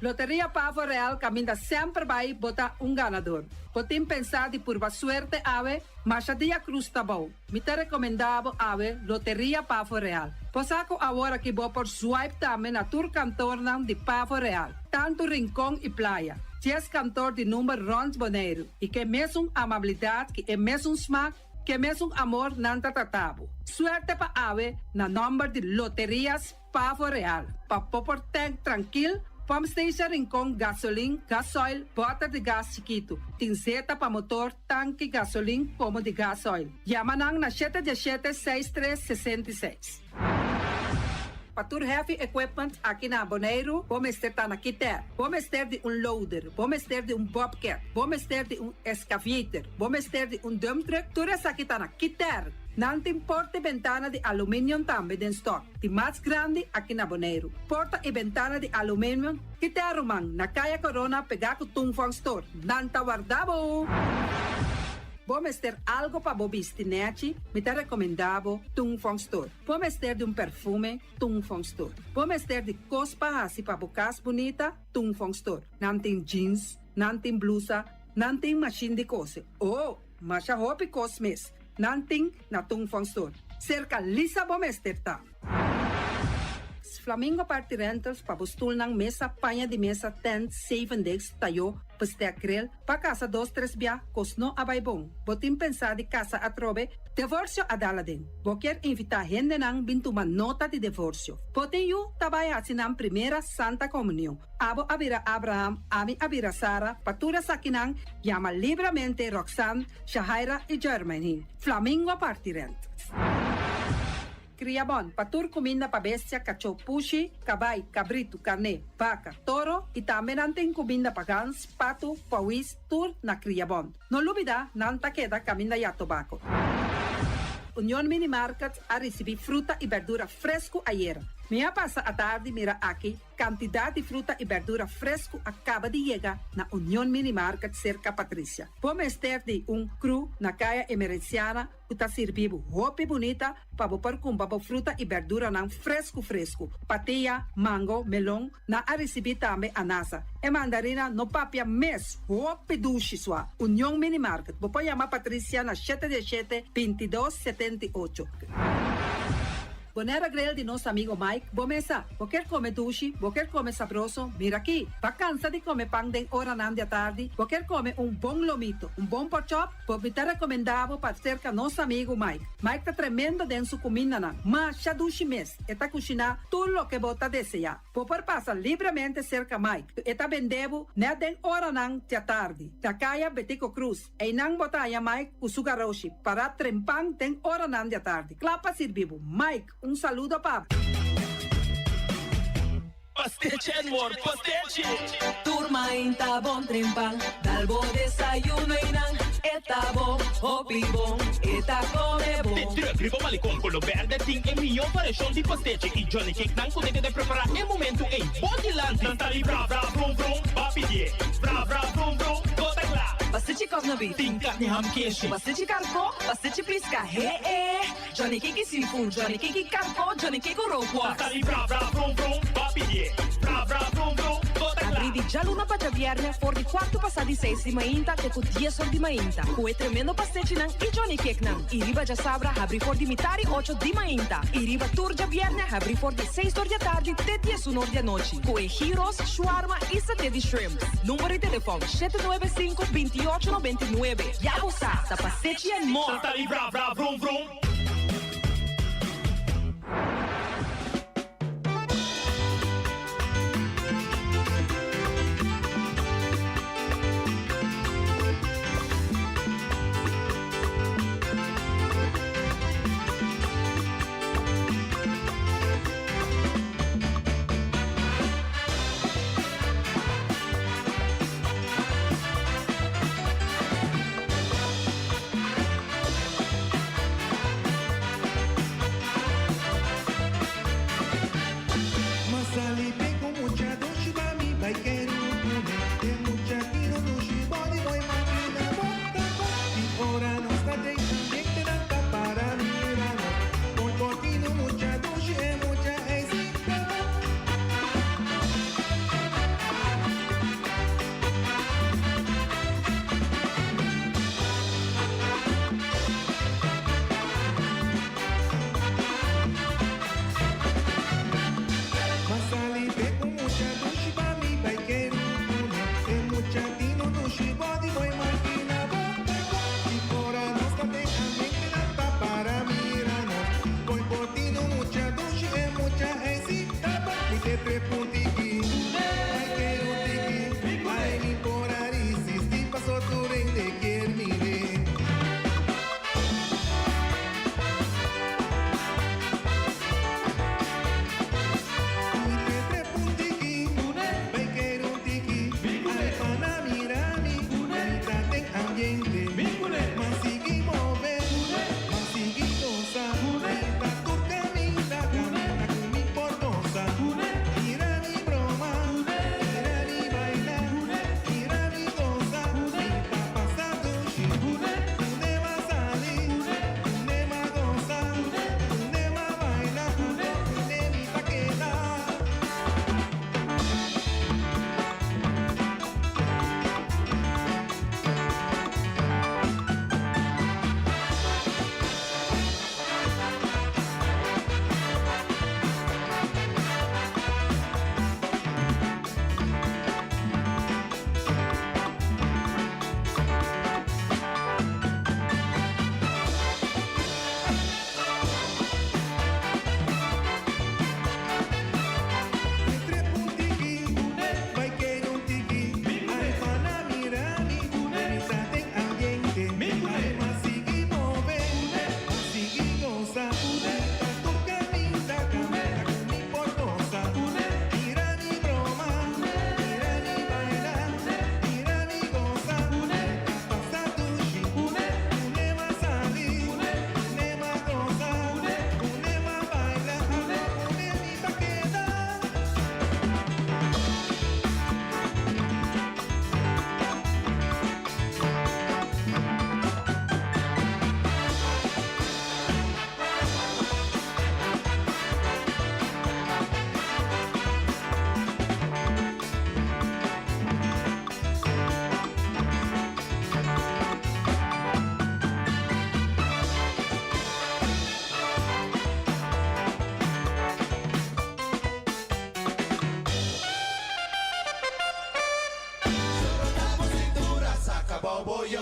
Loteria Pavo Real kaminda semper bai bo ta un ganadó. Bo tin pensá di purba suerte awe, masha dia krus ta bou. Mi ta rekomendá bo awe Loteria Pavo Real. Bo sa ku awor aki bo por swipe tambe na tur kantornan di Pavo Real. Tantu Rincon i Playa. 10 kantor di number rònt Boneiru. I ku e mesun amabilidat, ku e mesun smak, ku e mesun amor nan ta trata bo. Suerte pa awe na nòmber di Loterias Pavo Real. Pa bo por tank trankil, Pump Station Rincon, gasolin, gasoil, bòter di gas chikitu. Tin zeta pa motor, tanki, gasolin, komo di gasoil. Yama nan na 717 6366. Pa tur heavy equipment aki na Boneiru, bo mester ta na Kiter. Bo mester di un loader, bo mester di un bobcat, bo mester di un excavator, bo mester di un dump truck, tur esaki ta na Kiter. Nan tin porta i bentana di aluminium tambe den stock. Di mas grandi aki na Boneiru. Porta i bentana di aluminium, Kiter ruman, na Kaya Corona pegá ku Tung Store. Nan ta warda bo! Bo mester algu pa bo bisti nèchi, mi ta rekomendá bo Tung Fong Store. Bo mester di un perfume, Tung Fong Store. Bo mester di kos pa hasi pa bo kas bunita, Tung Fong Store. Nan tin jeans, nan tin blusa, nan tin mashin di kose. Oh, masha hopi kos mes. Nan tin na Tung Fong Store. Serka Lisa bo mester ta. Flamingo Party Rentals pa bo stulnan mesa, paña di mesa, tent, seven days, tayó, bestek grill, pa kasa dos tres bia, kos no a bai bon. Bo tin pensá di kasa atrobe, divorsio a dal aden. Bo ke invitá hendenan bin tuma nota di divorsio. Bo tin yu ta bai hasi nan primera Santa Komunion. Abo a bira Abraham, ami a bira Sara, pa tur esakinan, yama libremente Roxanne, Shahaira i Jermaine. Flamingo Party Rentals. Kriabon, pa tur kuminda pa bestia, kachó, pushi, kabai, kabritu, karné, baka, toro i tambe nan tin kuminda pa gans, patu, pòwis, tur na Kriabon. No lubidá, nan ta keda kaminda ya tobako. Union Mini Market a risibí fruta i berdura fresku ayera. Mi a pasa atardi mira aki kantidat di fruta i berdura fresku a kaba di yega na Union Mini Market serka Patricia. Bo mester di un crew na Kaya Emerenciana ku ta sirbi bo hopi bunita pa bo por kumpra bo fruta i berduranan fresku fresku. Patia, mango, melon, nan a risibí tambe anasa. E mandarina no papia mes, hopi dushi swa. Union Mini Market, bo por yama Patricia na 7 7 22 78. Bonaire Grill di nos amigo Mike, bo mesa. Bo kier come dushi, bo kier come sabroso, mira aki. Ba cansa di come pan den oranan di atardi, bo kier come un bon lomito, un bon porkchop, bo mi ta recomenda bo pa cerca nos amigo Mike. Mike ta tremendo den su cumindanan, masha dushi mes, e ta cushina tur loke bo ta desea. Bo por pasa libremente cerca Mike, e ta bende bo net den oranan di atardi. Na caya Betico Cruz. Einan bo ta haña Mike ku su garoshi pará trempan den oranan di atardi, kla pa sirbi bo. Mike, un saludo pa bo. Pastechi and more pastechi! Tur mainta bon trempan, dal bo desayuno einan, e ta bon, hopi bon, e ta come bon. De druk riba malecon color berde tin e mihó variashon di pastechi y Johnny Cake nan ku ta keda prepará e momento ei bo dilanti. Nan ta di bra bra brum brum, ba pidié bra bra brum brum, bo ta kla. Pastechi kòf na beef. Tin karni ham keshi. Pastechi karkó, pastechi piska, he e. Johnny Cake i seafood, Johnny Cake i karkó, Johnny Cake ku rookworst. Nan ta di bra bra brum brum, ba pidié bra bra brum brum, bo ta kla. Abrí di djaluna pa djabièrnè for di kuartu pasá di seis di mainta te ku dies or di mainta ku e tremendo pastechinan i Johnny Cakenan. I riba djasabra habrí for di mitá di ocho di mainta i riba tur djabièrnè habrí for di seis or di atardi te diesun or di anochi ku e gyros, shawarma i saté di shrimps. Number di telefòn, shete nuebe sinku, bintiocho nobenta i nuebe. Ya bo sa, ta Pastechi and More! Nan ta di bra bra vrum vrum.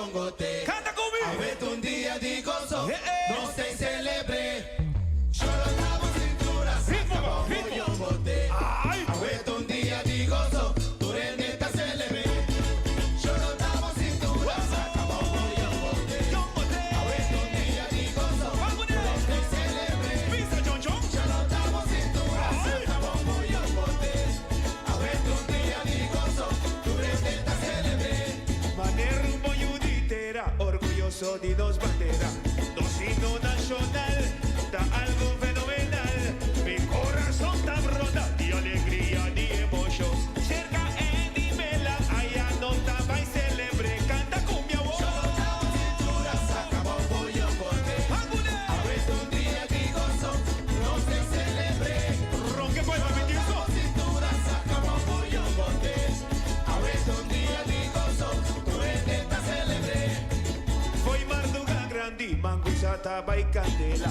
yongote. Canta conmigo. Aweta un dia di goso, Eh, eh. nos ta celebr'é. Sholota bo cintura, Ritmo, saca bombo ritmo. yongote. Ay. Aweta un dia di goso, tur hende ta celebr'é. Sholota bo cintura, saca bombo yongote. Yongote. Aweta un dia di goso, Vamos, nos ta celebr'é. Pisa, John John. Sholota bo cintura, Ay. saca bombo yongote. Aweta un dia di goso, tur hende ta celebr'é. Manera un tera, orguyoso di nos bandera. Nos himno nacional, ta algo fenomenal. Mi corazón ta brota di alegria, di emocion. Cerca Eddie Mela, allá no ta y celebre. Canta cumbia, oh. Sholota bo cintura, saca bombo yongote. Vámonos. Aweta un dia di goso, nos ta celebr'é. Ronque pues, mami, Cintura, saca bombo yongote. Aweta un dia di goso, tur hende ta celebr'é. Foi marduga grandi, mangusa taba y candela.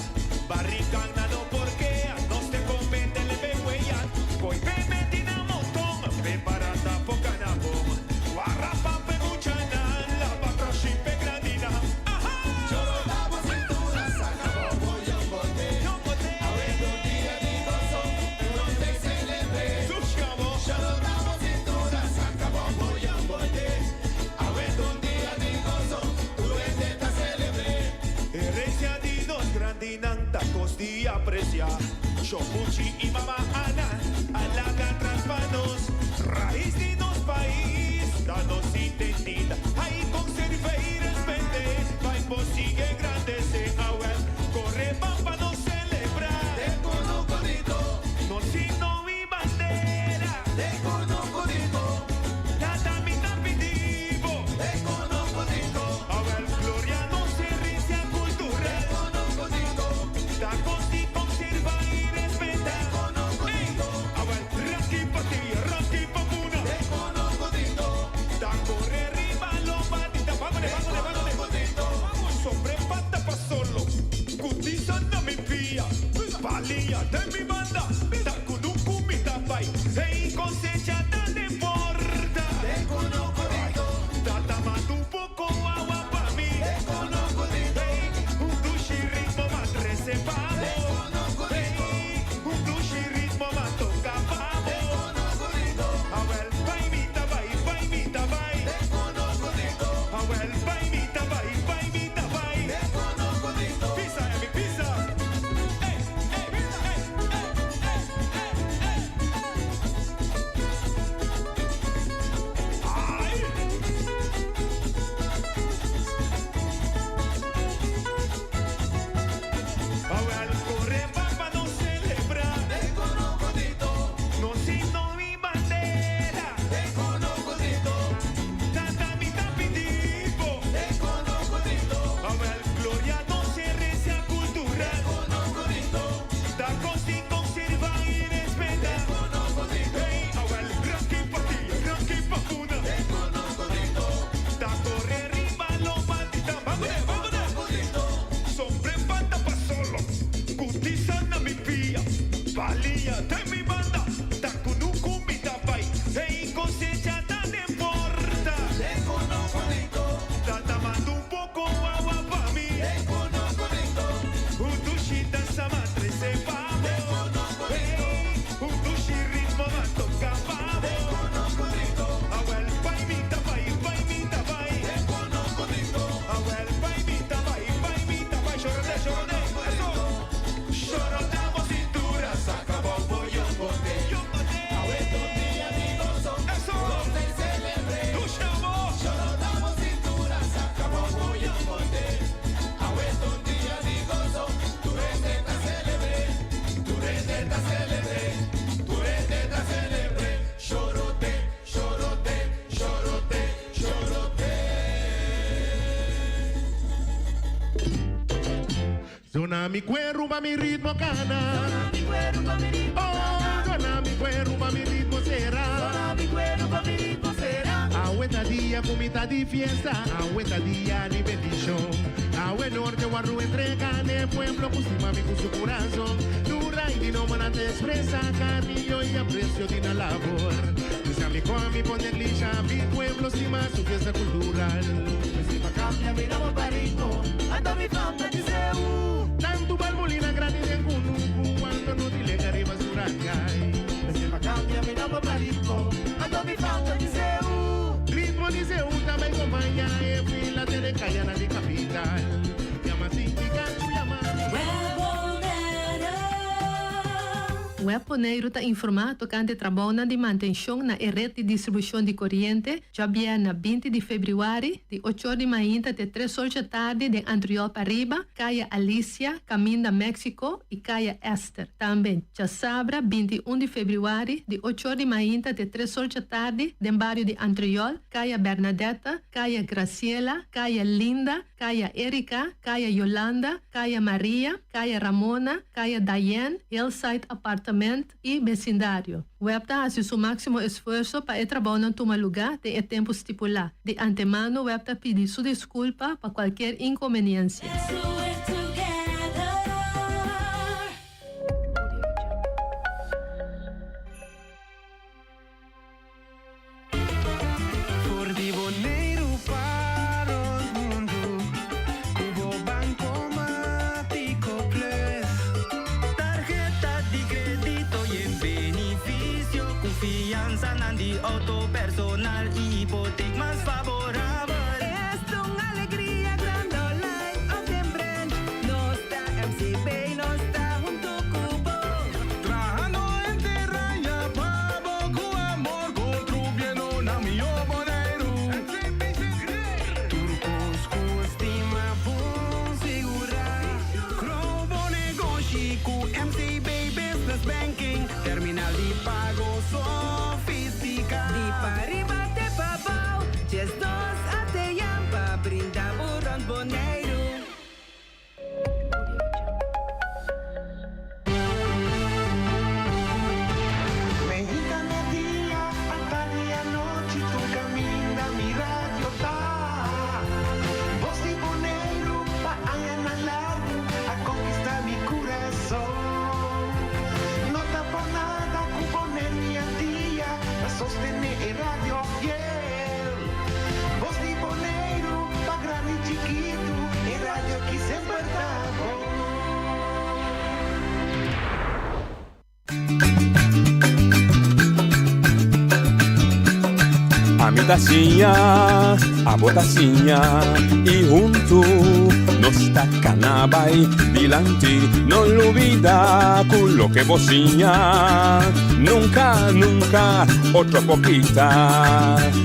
Barricana no porque nos te comete le behuella. Coi bebe tina montón, preparata poca nabón. Guarrapa pe muchana, la patroshi pe grandina. Ajá. Sholota bo cintura, saca bombo yongote. Yongote. Aweta un dia di goso, nos ta celebr'é. Sushamo. Sholota bo cintura, saca bombo yongote. Aweta un dia di goso, tur hende ta celebr'é. Herencia di nos grandinan ta cos di aprecia. Shopuchi y mama Ana, alaga traspanos. Raiz di nos pais, danos identidad. Ahí conserve y respete, vai sigue engrandece. Awel, corre pa nos celebrar. De cunucudito, Nos himno y bandera. de cunucudito, Tata mi tapidivo. de cunucudito, Awel, gloria nos herencia cultural. cunucudito, Tacos y conserva y respeta. cunucudito, Awel, raki pati, raki papuna. de cunucudito, Ta corre riba lo batita. Vámonos, vámonos, vámonos. cunucudito. Vamos sobre pata pa solo. Cutiza na mi pia. Palilla de mi banda. Tacunucu mi tapai. Hey, cosecha ta de porta. De cunucudito, Tata manda un poco agua pa mi. de cunucudito, Hey, un dushi ritmo ma trece pavo. cunucudito, Hey, un dushi ritmo ma toca pavo. cunucudito, Awel, vai mita, vai, vai mita, vai. de cunucudito, Awel, vai mita, vai, vai mita, vai. de cunucudito. Pisa, Emi, pisa. Ey, ey, ey, ey, ey, ey, ey. Ay. Awel, corre, papá, no celebrar. De cunucudito, No signo mi bandera. de cunucudito, Tata mi tapidivo. de cunucudito, Awel, gloria no herencia cultural. cunucudito, Tacos y conserva y respeta. cunucudito, Hey, awel, rocky pa ti, rocky pa puna. de cunucudito, Ta corre riba lo batita. Vámonos, vámonos. cunucudito, Sombre pata pa solo. Cutiza na mi pia. Palilla de mi banda. Tacunucu mi tapai. Hey, cosecha ta de porta. de cunucudito, Tata manda un poco agua pa mi. de cunucudito, Un dushi danza ma trece pavo. Hey, un dushi ritmo ma toca pavo. cunucudito, Awel, vai mi tapai, vai mi tapai. de cunucudito, Awel, vai mi tapai, vai mi tapai. Chorote, chorote, eso. Chorotamos cintura, saca bombo yongote. yongote. Aweta un dia di goso, Eso. nos ta celebr'é. Dushamo. Sholota bo cintura, saca bombo yongote. Aweta un dia di goso, tur hende ta celebr'é. Tur hende ta celebr'é. Tur hende ta celebr'é. Shorote, shorote, shorote, shorote. Zona mi cuero pa mi ritmo cana. Oh, zona mi cuero pa mi ritmo será. Aweta dia comita di fiesta, aweta dia di bendición. Awe norte guarru entrega ne pueblo kusima mi con su corazón. Dura y no te expresa cariño y aprecio de la labor. Dice a mi con mi pone glitch, mi pueblo estima su fiesta cultural. cambia mi nomber pa ritmo, anto mi fam ta di Zeeuw. Tantu balmolina grandi den kunuku cuanto no di lega riba su rangai. Mester pa cambia mi nomber pa ritmo, anto mi fam ta di Zeeuw. Ritmo di Zeeuw ta bay compaña e fila te den cayanan di capital. Yama sinti cachu yama mi. Web Boneiru ta informá tokante trabounan di mantenshon na e ret di distribushon di koriente djabièrnè 20 di febrüari di ochor di mainta te tres or djatardi den Antriol Pariba, Kaya Alicia, Kaminda Mexico i Kaya Esther. Tambe djasabra 21 di febrüari di ochor di mainta te tres or djatardi den bario di Antriol, Kaya Bernadetta, Kaya Graciela, Kaya Linda, Kaya Erika, Kaya Yolanda, Kaya Maria, Kaya Ramona, Kaya Diane, Hillside Apartament i besindario. Web ta hasi su máksimo esfuerso pa e trabounan tuma lugá den e tempu stipulá. Di antemano web ta pidi su diskulpa pa kualkier inkonbeniensia. For di Boneiru pa rond mundu ku bo Bankomatiko Plus. Tarheta di kredito yen benifisio ku fiansanan di outo personal i hipotek mas faborabel. Esta un alegria grandi online of den branch. Nos ta MCB, nos ta hunto ku bo. Trahando henter aña pa bo ku amor Contribuyendo na mihó Boneiru. Tur kos ku stima bon sigurá. Grow bo negoshi ku MCB Business Banking. Terminal di pago sofistiká. Di pariba te pabou, 12 ATM pa brinda bo rònt Boneiru. Meinta merdia, atardi anochi tur caminda mi radio ta. Voz di Boneiru pa añanan largu a conquista mi curason. No ta por nada cu Boneiru y Antia ta sostene e radio fiel. Voz di Boneiru pa grandi y chikitu e radio aki semper ta bon. Ami ta siña, abo ta siña y huntu nos ta cana bay dilanti. No lubida cu loke bo siña nunca, nunca otro por kita.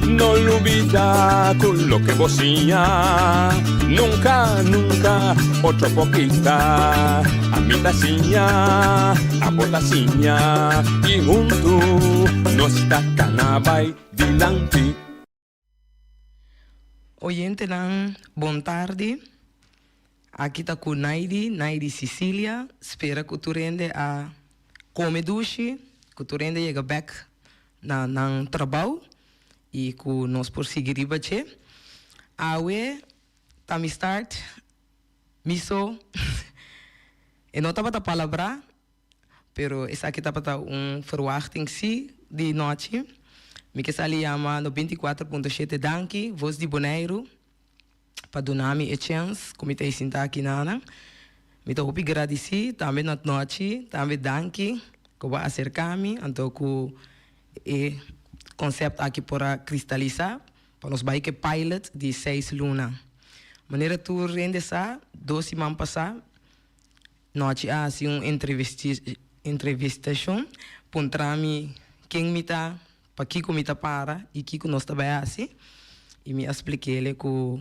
No lubida cu loke bo siña nunca, nunca otro por kita. Ami ta siña, abo ta siña y huntu nos ta cana bay dilanti. Oyentenan bon tardi. Aki ta ku Naidy, Naidy Cicilia. Spera ku tur hende a kome dushi, ku tur hende yega bek na nan trabou i ku nos por sigui riba dje. Awe ta mi start mi so. E no tabata palabrá, pero esaki tabata un verwachting sí di nochi. Mi ke sali yama 94.7 Danki, Voz di Boneiru. pa duna mi e chens ku mi ta e sinta aki nanan. Mi ta hopi gradisí tambe na tnochi, tambe danki ku bo a aserká mi anto ku e konsèpt aki por a kristalisá pa nos bai ku e pilot di seis luna. Manera tur hende sa, dos siman pasá nochi a hasi un entrevistashon puntra mi ken mi ta, Pakiko mi ta para i kiko nos ta bai hasi? I mi a splik'ele ku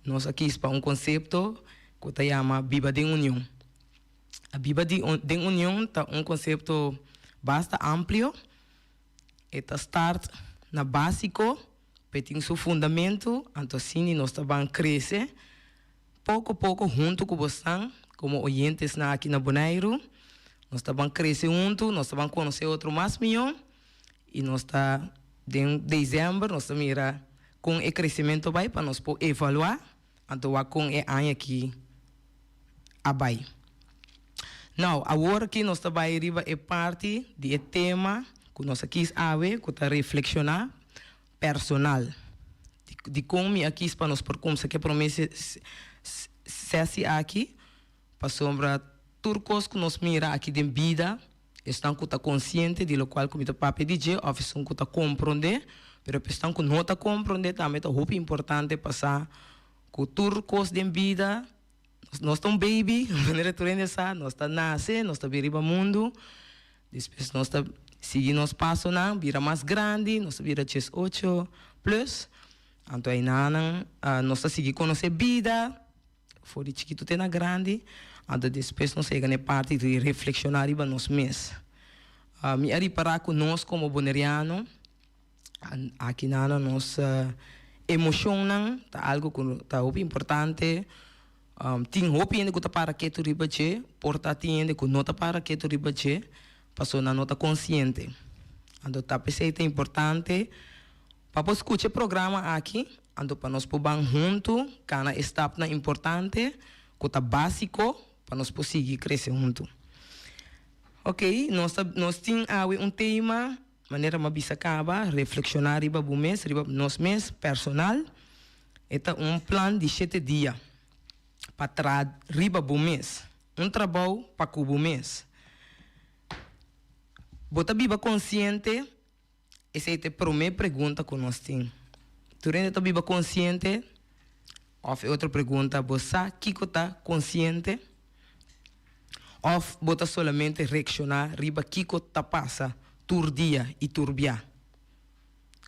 nos a kis pa un konsepto ku ta yama biba den union. A biba di den union ta un konsepto basta amplio. E ta start na básiko, pe tin su fundamentu, anto asina nos ta ban krese poko poko huntu ku bosnan komo oyentesnan aki na Boneiru. Nos ta ban krese huntu, nos ta ban konosé otro mas mihó i nos ta den desèmber nos ta mira kon e kresementu bai pa nos por evaluá anto wak kon e aña aki a bai. Nau, awor aki nos ta bai riba e parti di e tema ku nos a kis awe ku ta reflekshoná personal. Dikon mi a kis pa nos por kumsa ku e promé sesi aki? Pasobra tur kos ku nos mira aki den bida, esnan ku ta konsiente di lokual ku mi ta papia di dje òf esun ku ta komprondé, pero pa esnan ku no ta komprondé tambe ta hopi importante pa sa ku tur kos den bida, nos ta un baby, manera tur hende sa, nos ta nase, nos ta bin riba mundu, despues nos ta sigui nos pasonan, bira mas grandi, nos ta bira diesocho plus, anto aynanan nos ta sigui konosé bida. For di chikitu te na grandi, anto despues nos a yega na e parti di reflekshoná riba nos mes. Mi a ripará ku nos komo boneriano, aki na na nos emoshonnan ta algu ku ta hopi importante. Tin hopi hende ku ta para ketu riba dje, por ta tin hende ku no ta para ketu riba dje, pasobra nan no ta konsiente. Anto ta p'esei ta importante Pa por skucha e programa aki, anto pa nos por ban huntu kana e stapnan importante ku ta básiko pa nos por sigui krese huntu. Oke, nos ta nos tin awe un tema, manera mi a bisa kaba, reflekshoná riba bo mes, riba nos mes personal. E ta un plan di shete dia pa traha riba bo mes, un trabou pa ku bo mes. Bo ta biba konsiente Esei ta e promé pregunta ku nos tin. Tur hende ta biba konsiente? Òf e otro pregunta, bo sa kiko ta konsiente? Òf bo ta solamente reakshoná riba kiko ta pasa tur dia i tur bia?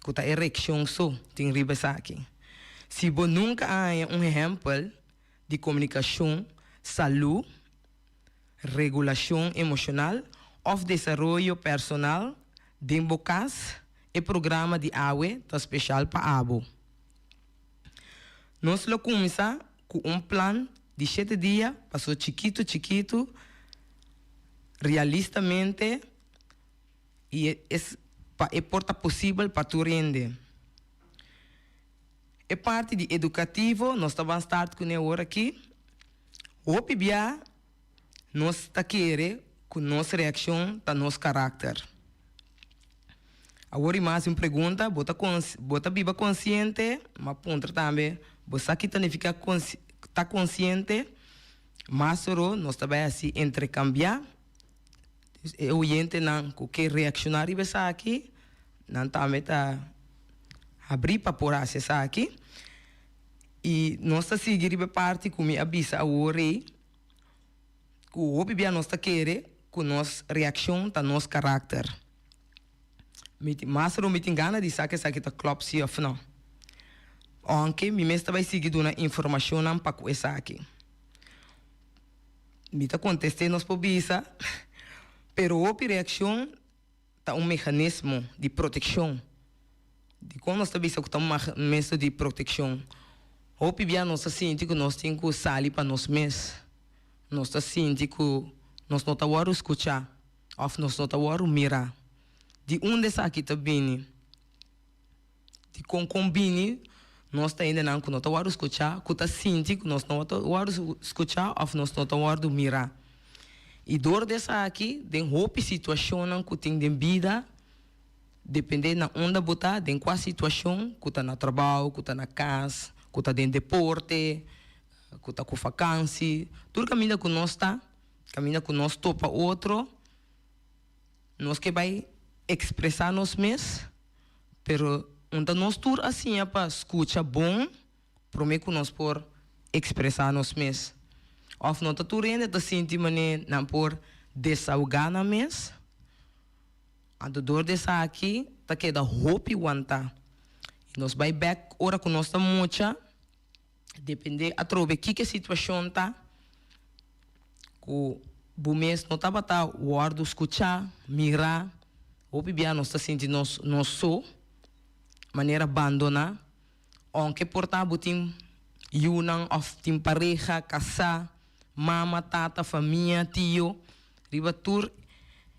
Ku ta e reakshon so tin riba esaki. Si bo nunka a haña un ehèmpel di komunikashon salú, regulashon emoshonal òf desaroyo personal den bo kas, e programa di awe ta speshal pa abo. Nos lo kuminsá ku un plan di shete dia paso chikitu chikitu, realistamente i es pa e por ta posibel pa tur hende. E parti di edukativo nos ta ban start kuné awor aki. Hopi bia nos ta kere ku nos reakshon ta nos karakter. Awor i mas un pregunta, bo ta bo ta biba konsiente? M'a puntra tambe, bo sa ki ta nifiká ta konsiente? Mas oro nos ta bai hasi entrekambiá. E oyentenan ku ke reakshoná riba esaki, nan tambe ta habrí pa por hasi esaki. I nos ta sigui riba e parti ku mi a bisa awor ei, ku hopi bia nos ta kere ku nos reakshon ta nos karakter. Mi tin, mas ro mi tin gana di sa ku esaki ta klòp si òf nò. Ounke mi mes ta bai sigui duna informashonnan pa ku esaki. Mi ta kontest'é nos por bisa, pero hopi reakshon ta un meganismo di protekshon. Dikon nos ta bisa ku ta un meganismo di protekshon? Hopi bia nos ta sinti ku nos tin ku sali pa nos mes. Nos ta sinti ku nos no ta wòrdu skuchá òf nos no ta wòrdu mirá. Di unda esaki ta bini? Dikon kon bini nos ta hendenan ku no ta wòrdu skuchá, ku ta sinti ku nos no ta wòrdu skuchá òf nos no ta wòrdu mirá? I dor di esaki, den hopi situashonnan ku tin den bida, dependé na unda bo ta, den kua situashon, ku ta na trabou, ku ta na kas, ku ta den deporte, ku ta ku fakansi, tur kaminda ku nos ta, kaminda ku nos topa otro, nos ke bai ekspresá nos mes. Pero un ta nos tur a siña pa skucha bon promé ku nos por ekspresá nos mes. Òf no ta tur hende ta sinti manera nan por desahogá nan mes. Anto dor di esaki ta keda hopi wantá. I nos bai bèk ora ku nos ta mucha, dependé atrobe kiko e situashon ta, ku bo mes no tabata wòrdu skuchá, mirá, hopi bia nos ta sinti nos nos so, manera bandoná, ounke por ta bo tin yunan òf tin pareha, kasá, mama, tata, famia, tio, riba tur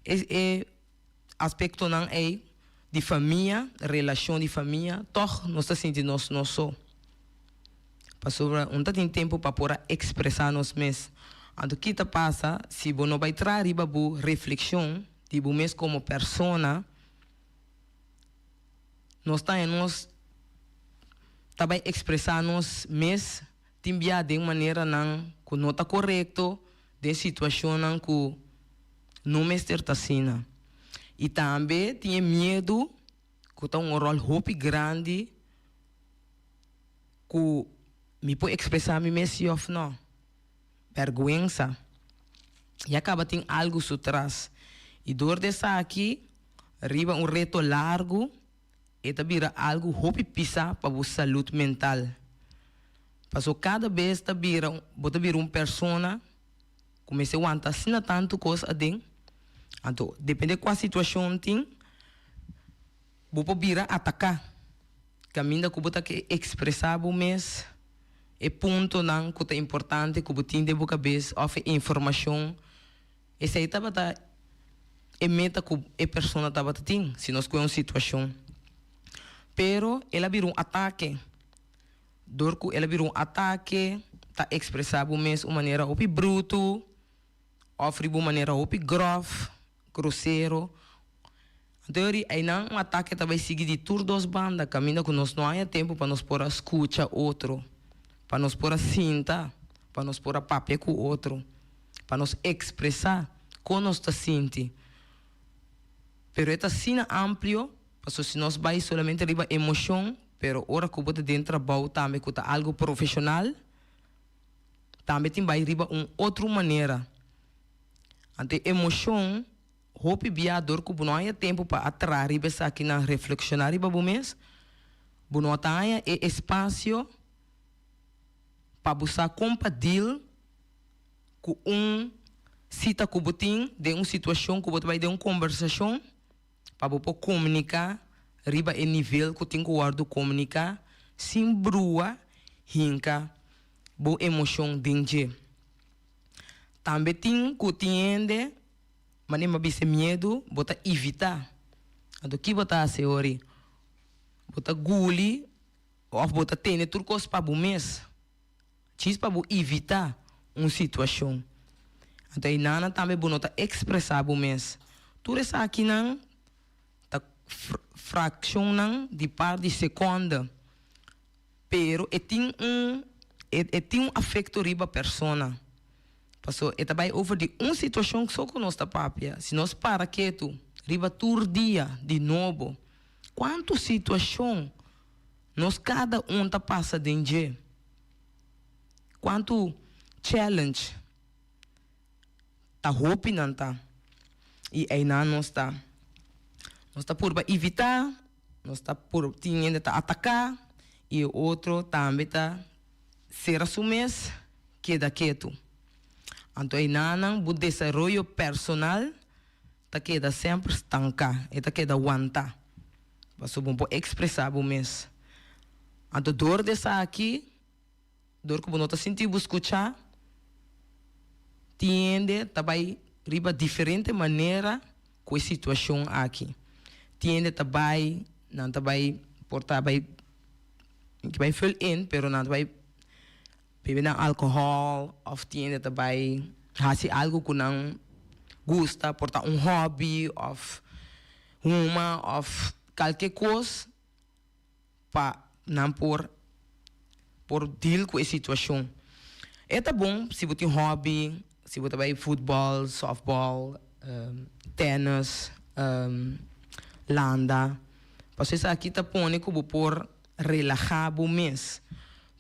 e e aspektonan ei di famia, relashon di famia, tòg nos ta sinti nos nos so. Pasobra un ta tin tempu pa por a ekspresá nos mes. Anto ki ta pasa si bo no bai traha riba bo reflekshon di bo mes komo persona? Nos ta haña nos. ta bai ekspresá nos mes tin bia den maneranan ku no ta korekto, den situashonnan ku no mester ta asina. I tambe tin e miedu ku ta un ròl hopi grandi ku mi por ekspresá mi mes si òf no. Bèrgwensa. Ya kaba tin algu su tras. I dor di esaki, riba un reto largu, e ta bira algu hopi pisá pa bo salud mental. Paso kada bes ta bira bo ta bira un persona ku mester wanta asina tantu kos aden, anto depende kua situashon tin, bo por bira ataká. Kaminda ku bo ta ke ekspresá bo mes e puntonan ku ta importante ku bo tin den bo kabes òf e informashon. Esei tabata e meta ku e persona tabata tin, si nos kohe un situashon. Pero el a bira un atake. Dor ku el a bira un atake, ta ekspresá bo mes un manera hopi brutu òf riba un manera hopi gròf, grosero. Anto yori einan un atake ta bai sigui di tur dos banda, kaminda ku nos no haña tempu pa nos por a skucha otro, pa nos por a sinta, pa nos por a papia ku otro, pa nos ekspresá kon nos ta sinti. Pero e ta asina amplio, pasobra si nos bai solamente riba emoshon, pero ora ku bo ta den trabou tambe ku ta algu profeshonal, tambe tin bai riba un otro manera. Anto e emoshon Hopi bia dor ku bo no haña tempu pa a traha riba esakinan, reflekshoná riba bo mes, bo no ta haña e espasio pa bo sa kon pa deal ku un sita ku bo tin den un situashon ku bo ta bai den un kombersashon pa bo por komuniká riba e nivel ku tin ku wòrdu komuniká sin brua hinka bo emoshon den dje. Tambe tin ku tin hende Manera mi a bisa e miedu, bo ta ivitá. Anto ki bo ta hasi ori? Bo ta guli òf bo ta tene tur kos pa bo mes, djis pa bo ivitá un situashon. Anto einanan tambe bo no ta ekspresá bo mes. Tur esakinan ta frakshonnan di par di sekònde, pero e tin un e tin un afekto riba persona. Paso e ta bai over di un situacion so cu nos ta papia. Si nos para ketu riba tur dia di nobo, cuanto situacion nos cada un ta pasa den dje? Cuanto challenge ta hopi nan ta? Y eynan nos ta. Nos ta purba evita, nos ta purba, tin hende ta ataca y e otro tambe ta cera su mes. Keda ketu. Anto einanan bo desaroyo personal ta keda semper stanká, e ta keda wantá. Pasobra bo por ekspresá bo mes. Anto dor di esaki, dor ku bo no ta sinti bo skuchá, tin hende ta bai riba diferente manera ku e situashon aki. Tin hende ta bai, nan ta bai por ta bai, bai vul in, pero nan ta bai. Bebe nan alcohol of tin hende ta bay haci algo cu nan gusta, por ta un hobby of huma of calke cos pa nan por por deal cu e situacion. E ta bon si bo tin hobby, si bo ta bay futbol, softball, tennis, landa, pasobra esaki ta pone cu bo por relaha bo mes.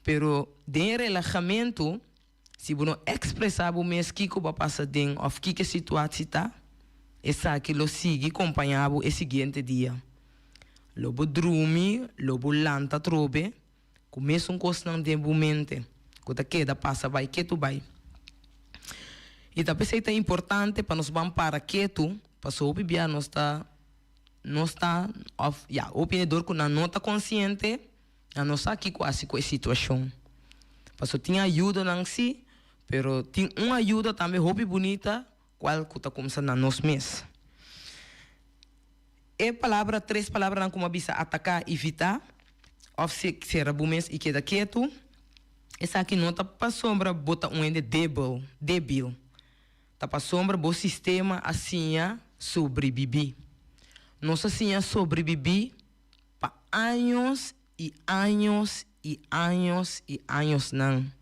Pero den e relahamentu, si bo no ekspresá bo mes kiko bo a pasa den òf kiko e situatsi ta, esaki lo sigui kompañá bo e siguiente dia. Lo bo drumi, lo bo lanta atrobe ku mesun kosnan den bo mente ku ta keda pasa bai ketu bai. I ta p'esei ta importante pa nos ban para ketu, pasobra hopi bia nos ta nos ta òf ya hopi hende dor ku nan no ta konsiente. Nan no sa kiko hasi ku e situashon. Paso tin ayudonan si, pero tin un ayudo tambe hopi bunita kual ku ta kumsa na nos mes. E palabra, tres palabranan ku mi a bisa ataká, evitá òf sera bo mes i keda ketu, esaki no ta pasobra bo ta un hende debel, debil. Ta pasobra bo sistema a siña sobribibí. Nos a siña sobribibí. Pa años i años i años i añosnan.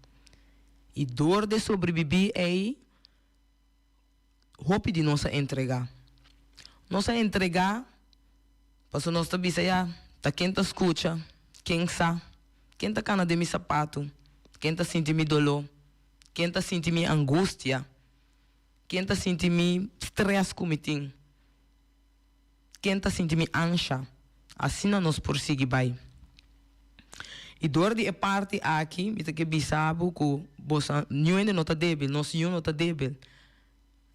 I dor di sobrebibí ei, hopi di nos a entregá. Nos a entregá pasobra nos ta bisa, ya, ta ken ta skucha, ken sa, ken ta kana den mi sapatu, ken ta sinti mi doló, ken ta sinti mi angustia, ken ta sinti mi strès ku mi tin. Ken ta sinti mi ansha? Asina nos por sigui bai. I dor di e parti aki mi ta ke bisa bo ku boso niun hende no ta debil, nos niun no ta debil.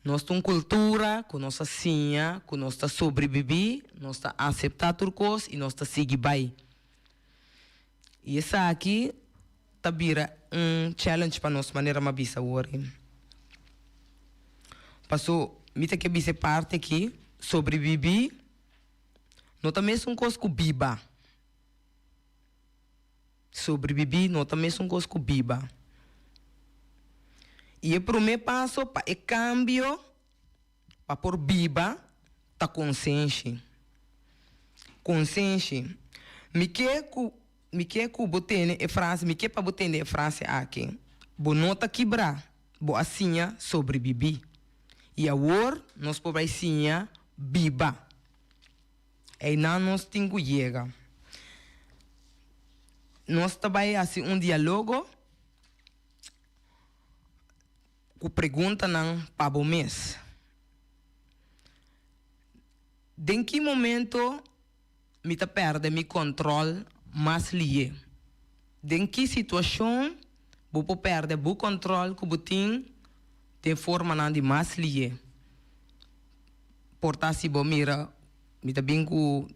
Nos ta un kultura ku nos a siña ku nos ta sobrebibí, nos ta aseptá tur kos i nos ta sigui bai. I esaki ta bira un challenge pa nos manera m'a bisa awor. Paso mi ta ke bisa e parti aki, sobrevivi no ta mesun kos ku biba. Sobrevivi no ta mesun kos ku biba. I e prome paso pa e kambio Pa por biba ta konsenshi. Konsenshi. Mi ke ku mi ke ku bo tene e frase mi ke pa bo tende e frase aki, Bo no ta kibrá, bo a siña sobrebibí. I awor nos por bai siña biba. Einan nos tin ku yega. Nos ta bai hasi un dialogo. Ku preguntanan pa bo mes. Den ki momento mi ta pèrdè mi kòntròl mas lié? Den ki situashon bo por pèrdè bo kòntròl ku bo tin den formanan di mas lié? Por ta si bo mira, mi ta bin ku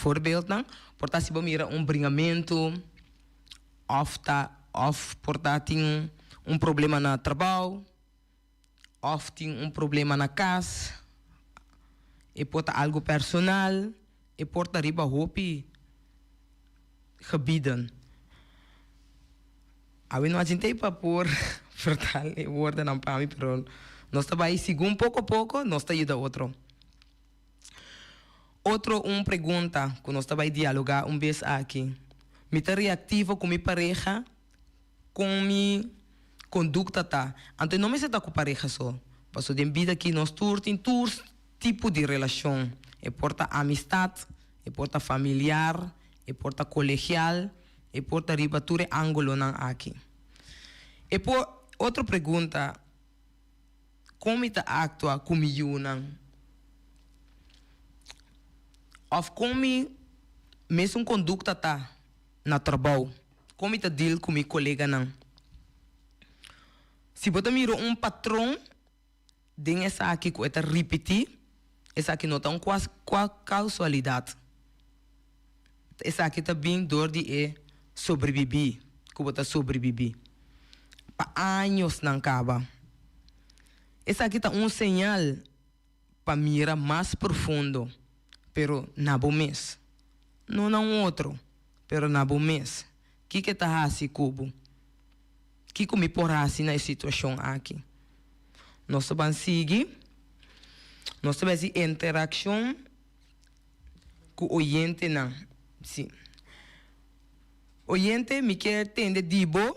voorbeeldnan, por ta si bo mira un bringamentu. Of ta of por ta tin un problema na trabou of tin un problema na kas, e por ta algu personal, e por ta riba hopi gebieden. Awe no a djint'ei pa por vertal e woordennan pa mi, pero nos ta bai segun poko poko nos ta yuda otro. Otro un pregunta ku nos ta bai dialogá un bes aki, Mi ta reaktivo ku mi pareha? Kon mi kondukta ta? Anto e no mester ta ku pareha so, pasobra den bida aki nos tur tin tur tipo di relashon. E por ta amistat, e por ta familiar, e por ta kolegial, e por ta riba tur e ángulonan aki. E por, otro pregunta. Kon mi ta aktua ku mi yunan? Òf kon mi mesun kondukta ta na trabou? Kon mi ta deal ku mi koleganan? Si bo ta mira un patron den esaki ku e ta ripití, esaki no ta un kasualidat. Esaki ta bin dor di e sobrebibí ku bo ta sobrebibí pa añosnan kaba. Esaki ta un señal pa mira mas profundo, pero na bo mes. No na un otro, pero na bo mes. Kiko e ta hasi ku bo? Kiko mi por hasi na e situashon aki? Nos ta ban sigui. Nos ta bai hasi interakshon. Ku oyentenan. Si. Oyente, mi kier tende di bo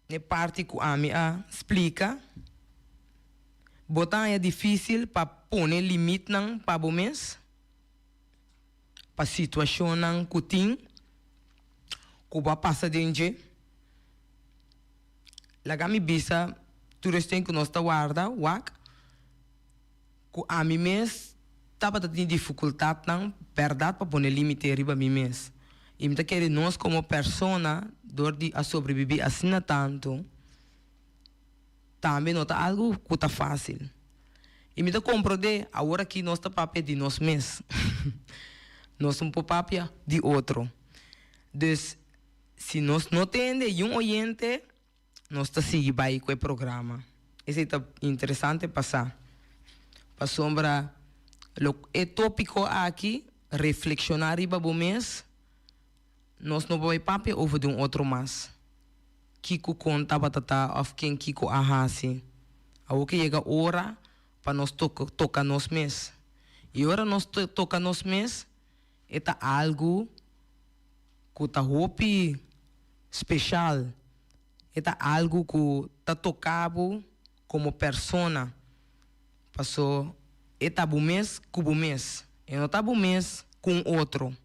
e parti ku ami a splika. Bo ta haña difísil pa pone limitnan pa bo mes, pa situashonnan ku tin ku bo a pasa den dje. Laga mi bisa tur esnan ku nos ta warda wak. Ku ami mes tabata tin difikultatnan bèrdat pa pone límite riba mi mes. I mi ta kere nos komo persona dor di a sobrebibí asina tantu tambe no ta algu ku ta fásil. I mi ta komprondé awor aki nos ta papia di nos mes. Nos no por papia di otro. Dus si nos no tende yun oyente. Nos ta sigui bai ku e programa. Esei ta interesante pa sa. Pasobra lo e tópiko aki, reflekshoná riba bo mes, nos no por bai papia over di un otro mas. Kiko kon tabata ta òf ken kiko a hasi. Awor ke yega ora pa nos toka nos mes. I ora nos toka nos mes, e ta algu. ku ta hopi speshal, e ta algu ku ta toka bo komo persona, paso e ta bo mes ku bo mes, e no ta bo mes ku un otro.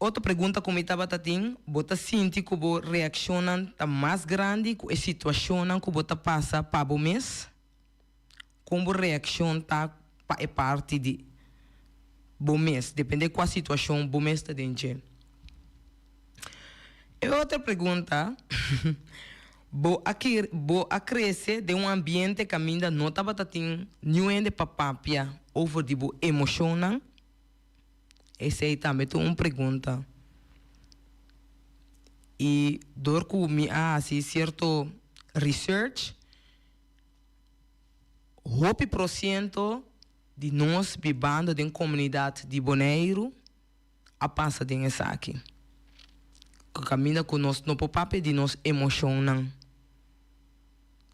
Otro pregunta ku mi tabata tin, bo ta sinti ku bo reakshonnan ta mas grandi ku e situashonnan ku bo ta pasa pa bo mes? Kon bo reakshon ta pa e parti di bo mes, depende kua situashon bo mes ta den dje? E otro pregunta, bo a bo a krese den un ambiente kaminda no tabata tin niun hende pa papia over di bo emoshonnan? Esei tambe ta un pregunta. I dor ku mi a hasi sierto research, hopi prosiento di nos bibando den komunidat di Boneiru a pasa den esaki. Ku kaminda ku nos no por papia di nos emoshonnan.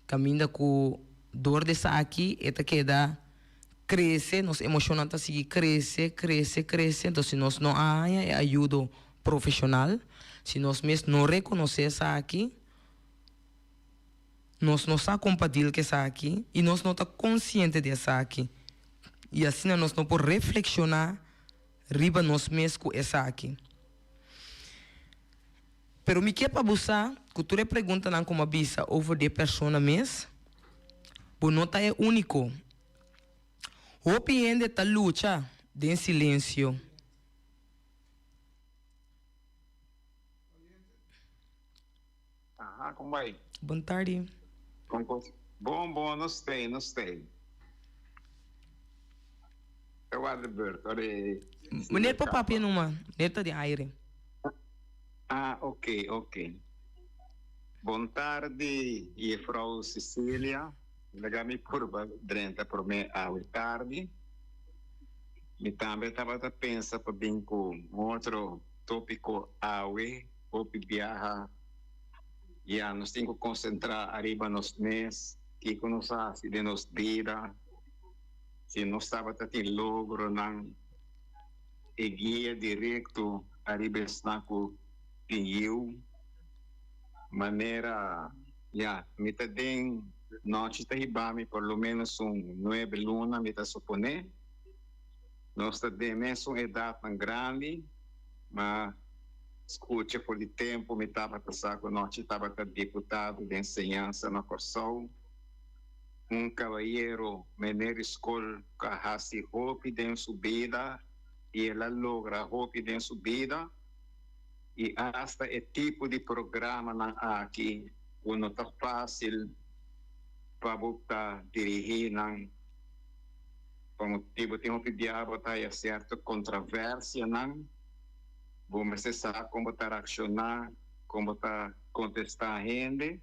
Kaminda ku dor di esaki e ta keda krese, nos emoshonnan ta sigui krese, krese, krese. Entonces si nos no a haña e ayudo profeshonal, si nos mes no rekonosé esaki, nos no sa kon pa deal ku esaki i nos no ta konsiente di esaki. I asina nos no por reflekshoná riba nos mes ku esaki. Pero mi ke pa bo sa ku tur e preguntanan ku mi a bisa over di e persona mes, bo no ta e úniko. Hopi hende ta lucha den silensio. Aha, kon bai? Bon tardi. Kon kos? Bon, bon, nos stay, nos stay. Ta warda beurt, ora e Meneer por papia numa, meneer ta den aire. Ah, ok, ok. Bon tardi, juffrouw Cecilia. Laga mi purba drenta prome awe tardi. Mi tambe tabata pensa pa bin cu un otro topico awe, hopi biaha. Ya nos tin cu concentra ariba nos mes, kico nos haci den nos bida, si nos tabata tin logronan. E guia direkto ariba esnan ku tin yiu. Manera, ya, mi ta den nochi ta hiba mi por lo menos un nuebe luna, mi ta suponé. Nos ta den mesun edatnan grandi, ma skucha for di tempu mi tabata sa ku nochi tabata diputado di enseñansa na Kòrsou. Un kabayero meneer di skol ku a hasi hopi den su bida i el a logra hopi den su bida i asta e tipo di programanan aki ku no ta fásil pa bo ta dirigí nan pa motibu tin hopi biaha bo ta haya sierto kontraversianan bo mester sa kon bo ta reakshoná kon bo ta kontestá hende.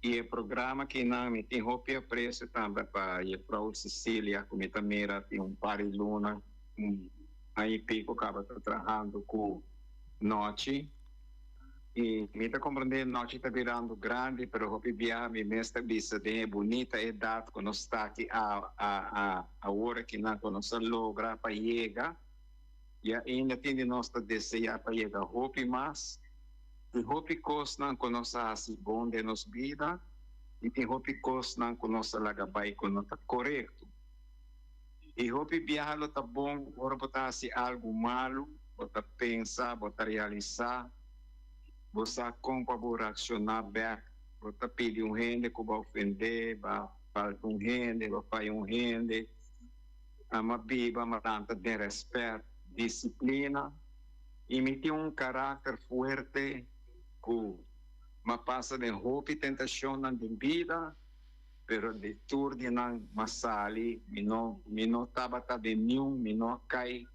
I e programa kinan mi tin hopi aprecio tambe pa Jefrouw Cecilia cu mi ta mira tin un par di luna, un aña y pico caba ta trahando cu Nochi. Y mi ta comprende Nochi ta birando grandi pero hopi biaha mi mes ta bisa den e bunita edad cu nos ta aki a a awor akinan cu nos a logra pa yega y ainda tin di nos ta desea pa yega hopi mas. Tin hopi kosnan ku nos a hasi bon den nos bida i tin hopi kosnan ku nos a laga bai ku no ta korekto. I hopi biaha lo ta bon ora bo ta hasi algu malu, bo ta pensa, bo ta realisá, bo sa kon pa bo reakshoná bèk, bo ta pidi un hende ku bo a ofendé, bo a falta un hende, bo a faya un hende, ama biba, ama lanta den rèspèt, disiplina. I mi tin un karakter fuerte ku m'a pasa den hopi tentashonnan den bida, pero di tur di nan m'a sali, mi no mi no tabata den niun, mi no a kai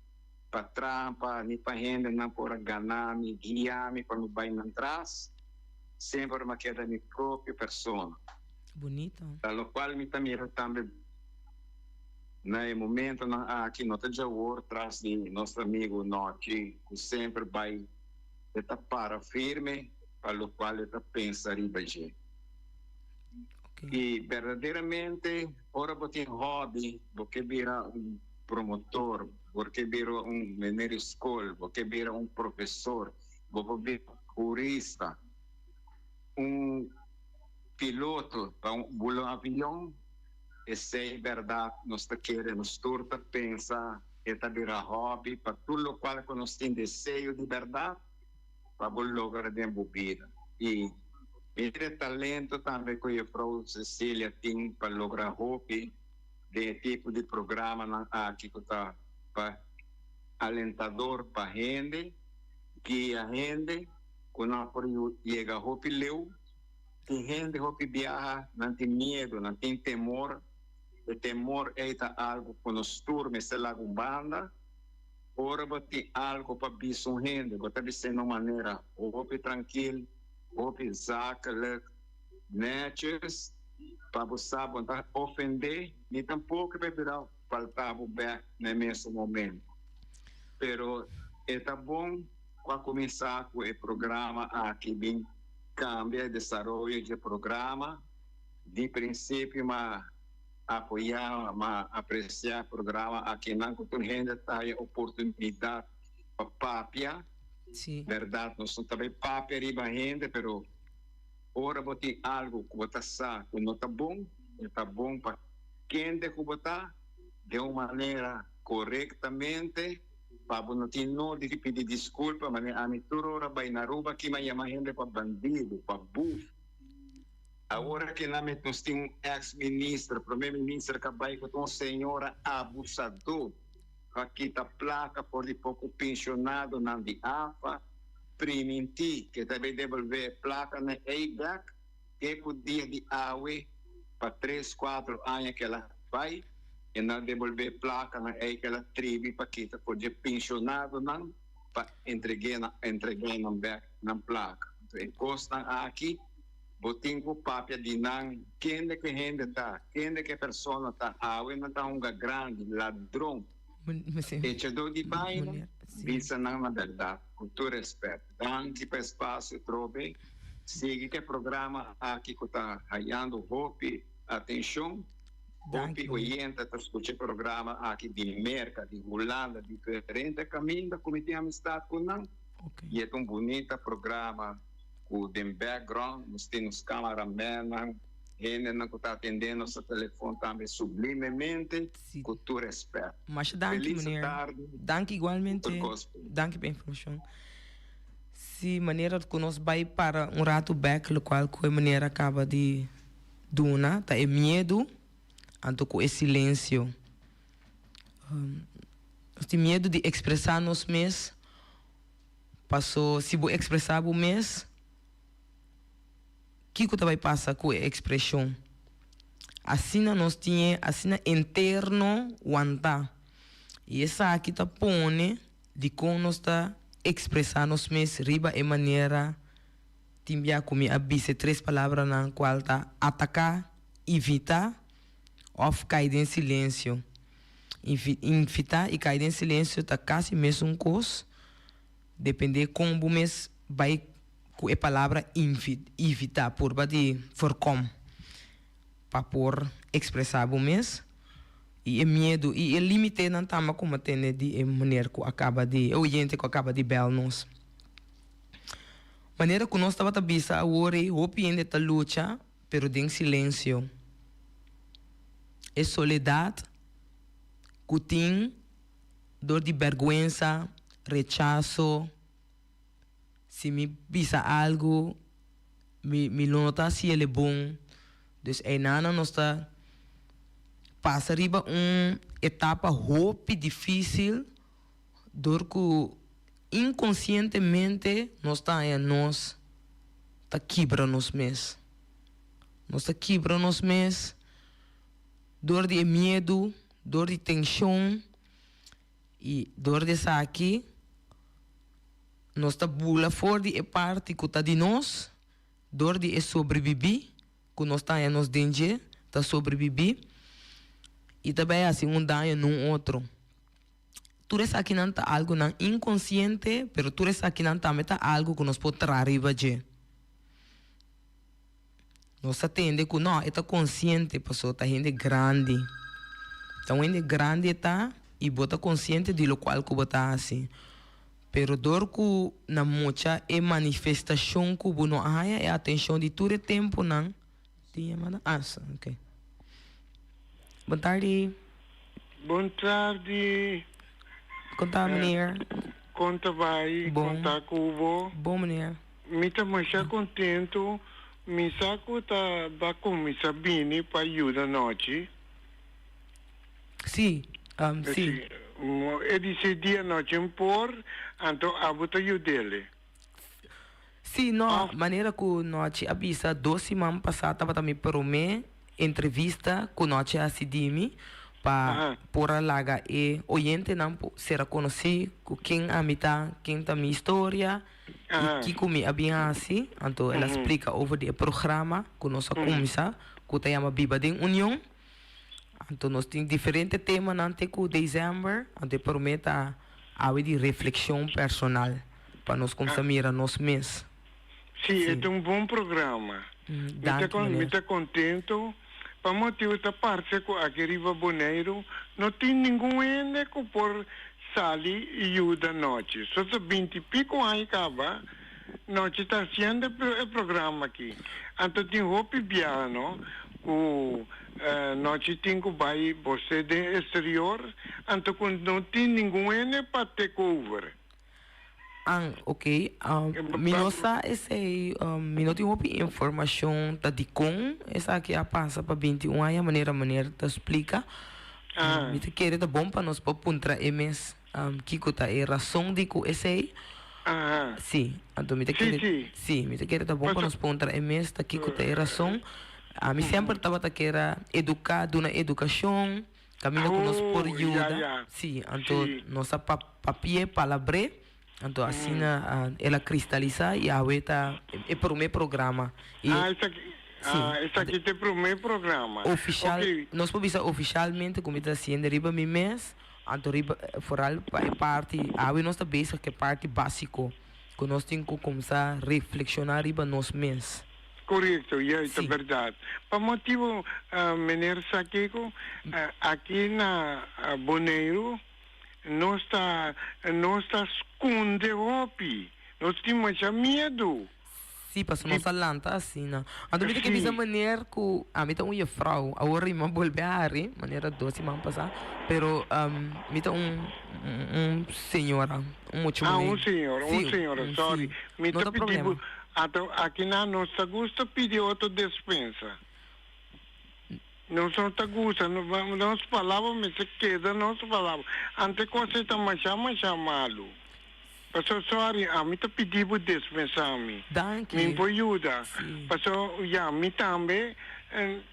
pa trampa ni pa hendenan por a gana mi, guia mi pa mi bai nan tras, semper m'a keda mi propio persona. Bunito. Ta lokual mi ta mira tambe. Na e momentonan aki no ta djawor tras di nos amigo Nochi cu semper bay e ta para firme pa locual e ta pensa riba dje. Y berdaderamente ora bo tin hobby bo ke bira un promotor. Bo ke bira un meneer di skol, bo ke bira un profesor, bo por bira hurista, un piloto pa un bula un avion. Esei bèrdat nos ta kere, nos tur ta pensa e ta bira hòbi pa tur lokual ku nos tin deseo di bèrdat pa bo logra den bo bida. I mira e talento tambe ku Jufrou Cecilia tin pa logra hopi den e tipo di programanan aki ku ta pa alentador pa hende, guia hende ku nan por yega hopi leu. Tin hende hopi biaha nan tin miedu, nan tin temor. E temor ei ta algu ku nos tur mester laga un banda. Ora bo tin algu pa bisa un hende, bo ta bis'é na un manera hopi trankil, hopi zakelijk, netjes, pa bo sa bo no ta ofendé ni tampoko pa e bira falta bo bèk na e mesun momento. Pero e ta bon ku a kuminsá ku e programa aki bin Cambia e desaroyo dje programa. Di principio m'a apoya, m'a aprecia e programa akinan cu tur hende ta haya oportunidad pa papia. Berdad nos no ta bay papia riba hende pero ora bo tin algo cu bo ta sa cu no ta bon, e ta bon pa kende cu bo ta den un manera corectamente. Pa bo no tin nodi di pidi disculpa, manera ami tur ora bay na Aruba aki mi a yama hende pa bandido, pa buf. Awor aki na mi nos tin un ex minister, prome minister ka bay cu ta un señora abusador cu a kita placa for di poco pensionadonan di afa, priminti cu e ta bay devolve e placanan ey bek. Te ku dia di awe, pa tres kuatro aña ku el a bai, e no a debolbé plakanan ei ku el a tribi pa kita for dje penshonadonan pa entreg'é nan entregá nan bèk nan plaka. Anto e kosnan aki bo tin ku papia di nan kende ku e hende ta, kende ku e persona ta. Awe nan ta hunga grandi, ladron, echadó di baina, bisa nan na bèrdat ku tur rèspèt. Danki pa e spasio trobe. Sigui ku e programa aki ku ta hayando hopi atenshon. Hopi oyente ta skucha e programa aki di Merka, di Hulanda, diferente kaminda ku mi tin amistat ku nan. I e ta un bunita programa ku den background nos tin nos kamaramennan, hendenan ku ta atendé nos na telefon tambe sublimemente ku tur rèspèt. Masha danki Felis meneer. tardi. Danki igualmente. Tur kos. Danki pa e informashon. Si manera ku nos bai para un ratu bek lokual ku e manera kaba di duna ta e miedu anto ku e silensio. Nos tin miedu di ekspresá nos mes paso si bo ekspresá bo mes kiko ta bai pasa ku e ekspreshon? Asina nos tin e asina interno wantá i esaki ta pone. Dikon nos ta ekspresá nos mes riba e manera tin bia ku mi a bisa e tres palabranan kual ta ataká, invitá òf kai den silensio? Invitá i kai den silensio ta kasi mesun kos, dependé kon bo mes bai ku e palabra invitá, purba di voorkom pa por ekspresá bo mes. I e miedu i e limitenan tamba ku a tene di e meneer ku a kaba di, e oyente ku a kaba di bèl nos. Manera ku nos tabata bisa awor ei, hopi hende ta lucha, pero den silensio. E soledat ku tin dor di bèrgwensa, rechaso, si mi bisa algu mi mi lo no ta hasi el e bon. Dus einanan nos ta pasa riba un etapa hopi dificil dor cu inconcientemente nos ta haña nos ta kibra nos mes. Nos ta kibra nos mes dor di e miedu, dor di tension y dor di esaki nos ta bula for di e parti cu ta di nos. Dor di e sobrebibí ku nos ta haña nos den dje, ta sobrebibí i ta bai hasi un daño nun otro. Tur esakinan ta algunan inkonsiente, pero tur esakinan tambe ta algu ku nos por traha riba dje. Nos ta tende ku no, e ta konsiente pasobra ta hende grandi. Ta un hende grandi e ta. I bo ta konsiente di lokual ku bo ta hasi. Pero dor ku na mucha e manifestashon ku bo no a haña e atenshon di tur e tempunan. Tin yamada? Ah, sa, ok. Bon tardi. Bon tardi. Kon ta, meneer? Kon ta bai? Bon. Kon ta ku bo? Bon, meneer. Mi ta masha kontentu. Mi sa ku ta ba kuminsá bini pa yuda nochi. Sí, sí. E di dia nochi N por, anto abo ta yud'el. Sí, no, manera ku Nochi a bisa dos siman pasá tabata mi promé entrevista ku Nochi a hasi di mi pa por a laga e oyentenan por sera konosí ku ken ami ta, ken ta mi historia i kiko mi a bin hasi. Anto el a splika over di e programa ku nos a kuminsá ku ta yama Biba den Union. Anto nos tin diferente temanan te ku december, anto e promé ta awe di reflexion personal, pa nos kumsa mira nos mes. Sí, e ta un bon programa. Mi ta Danki, mi meneer. ta contento pa motibu ta parce cu aki riba Boneiru no tin ningun hende cu por sali y yuda nochi. So ta binti pico aña caba Nochi ta haciendo e programa aki. Anto tin hopi biaha no cu nochi tin cu bay bose den exterior anto cu no tin ningun hende pa take over. An, ok. Mi no sa esey, mi no tin hopi informacion ta dicon esaki a pasa pa 21 aña manera meneer ta splica. Mi ta kere ta bon pa nos por puntra e mes. Kiko ta e rason di ku esei? Sí, anto mi ta kere, sí, mi ta kere ta bon pa nos puntra e mes ta kiko ta e rason. Ami semper tabata kere eduká, duna edukashon, kaminda ku nos por yuda. Sí, anto nos a papi'é, palabr'é, anto asina el a kristalisá i awe ta e promé programa. I sí, Esaki ta e promé programa. Ofishal, nos por bisa ofishalmente ku mi ta hasiendo riba mi mes. Anto riba foral pa e parti awe nos ta bezig ku e parti básiko ku nos tin ku kumsa reflekshoná riba nos mes. Korekto, ya ta bèrdat. Pa motibu meneer sa kiko, aki na Boneiru nos ta nos ta skonde hopi, nos tin masha miedu. Sí, pasobra nos a lanta asina. Anto mi ta ke bisa meneer ku ami ta un jefrouw. Awor mi a bolbe hari, manera dos siman pasá. Pero mi ta un un señora, un mucha Ah, muhé. un señora, un Sí, señora, un sorry. sí. Mi No ta ta pidi problema. bo, anto aki nan nos ta gusta pidi otro despensa. Nos no ta gusta, nos palabra mester keda nos palabra. Ante kos ei ta masha masha malu. Paso sorry, ami ta pidi bo despensa mi. Danki. Mi por yuda. Paso ya mi tambe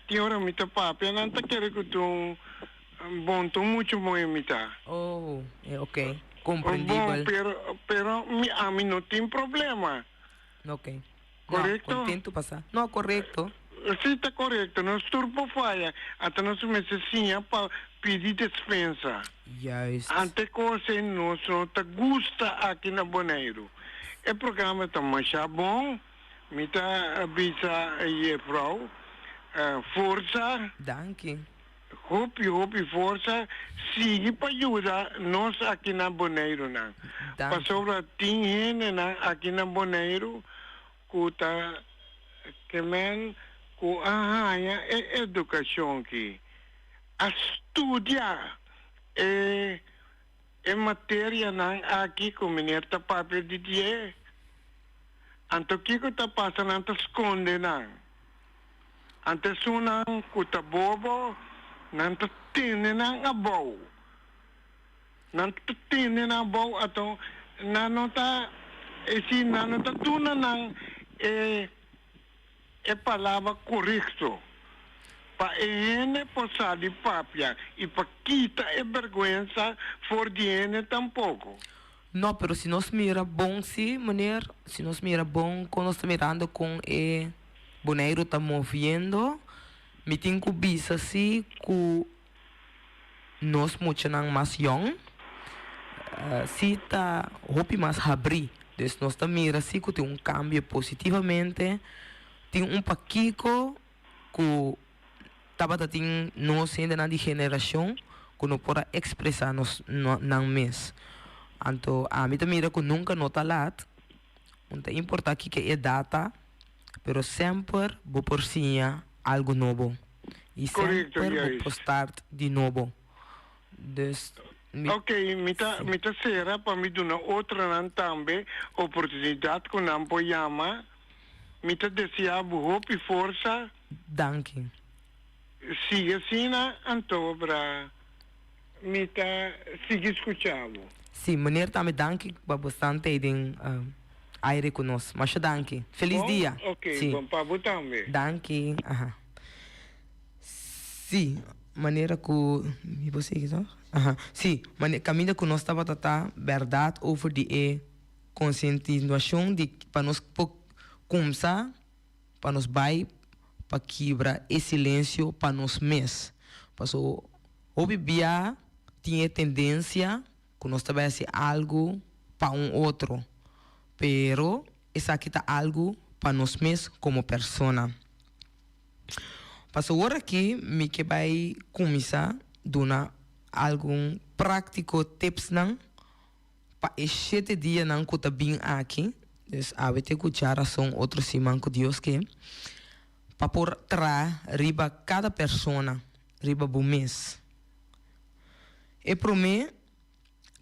tin ora mi ta papia nan ta kere ku tu bon tu mucho moe mi ta. Oh, ok. Comprendibel. Bon, pero pero mi ami no tin problema. Ok. Korekto? No, kontentu pasá. No, korekto. Sí, ta korekto. Nos tur por faya. Ata nos mester siña pa pidi despensa. Juist. Ante kos ei nos no ta gusta aki na Boneiru. E programa ta masha bon. Mi ta bisa jefrou, forsa. Danki. Hopi hopi forsa sigui pa yuda nos aki na Boneiru nan. Pasobra tin hendenan aki na Boneiru ku ta ke men ku a haña e edukashon ki, a studia e e materianan aki ku meneer ta papia di dje. Anto kiko ta pasa nan ta skonde nan. Anto esunnan ku ta bobo, nan ta tene nan abou. Nan ta tene nan abou, anto nan no ta, e si, nan no ta duna nan e e palabra korekto pa e hende por sa di papia i pa kita e bèrgwensa for di hende tampoko. No, pero si nos mira bon si, meneer, si nos mira bon kon nos ta mirando kon e Boneiru ta moviendo, mi tin ku bisa si ku nos muchanan mas yòn si ta hopi mas habrí. Dus nos ta mira si ku tin un kambio positivamente, tin un pakiko ku tabata tin nos hendenan di generashon. ku no por a ekspresá nos nan mes. Anto ami ta mira ku nunka no ta lat, no ta importá kiko e edat ta, pero semper bo por siña algu nobo i Korekto, semper bo juist. por start di nobo. Dus mi Ok, mi ta si. mi ta sera pa mi duna otronan tambe oportunidat ku nan por yama. Mi ta deseá bo hopi forsa. Danki. Sigui asina anto bra mi ta sigui scucha bo. Si, meneer tambe danki pa bo stan tey den aire cu nos. Masha danki. Feliz Bon? dia. Ok, Si. bon pa bo tambe. Danki. Aha. Si, manera cu mi por sigui toch? Aha. Si, mane caminda cu nos tabata ta berdad over di e concientisacion di pa nos por cumsa pa nos bai pa kibra e silencio pa nos mes. Paso hopi bia tin e tendencia cu nos ta bai haci algo pa un otro, pero esaki ta algo pa nos mes como persona. Paso ora aki mi ke bai cuminsa duna algun practico tipsnan Pa e shete dianan ku ta bin aki, dus awe te ku djarason otro siman ku Dios ke, pa por traha riba kada persona, riba bo mes. E promé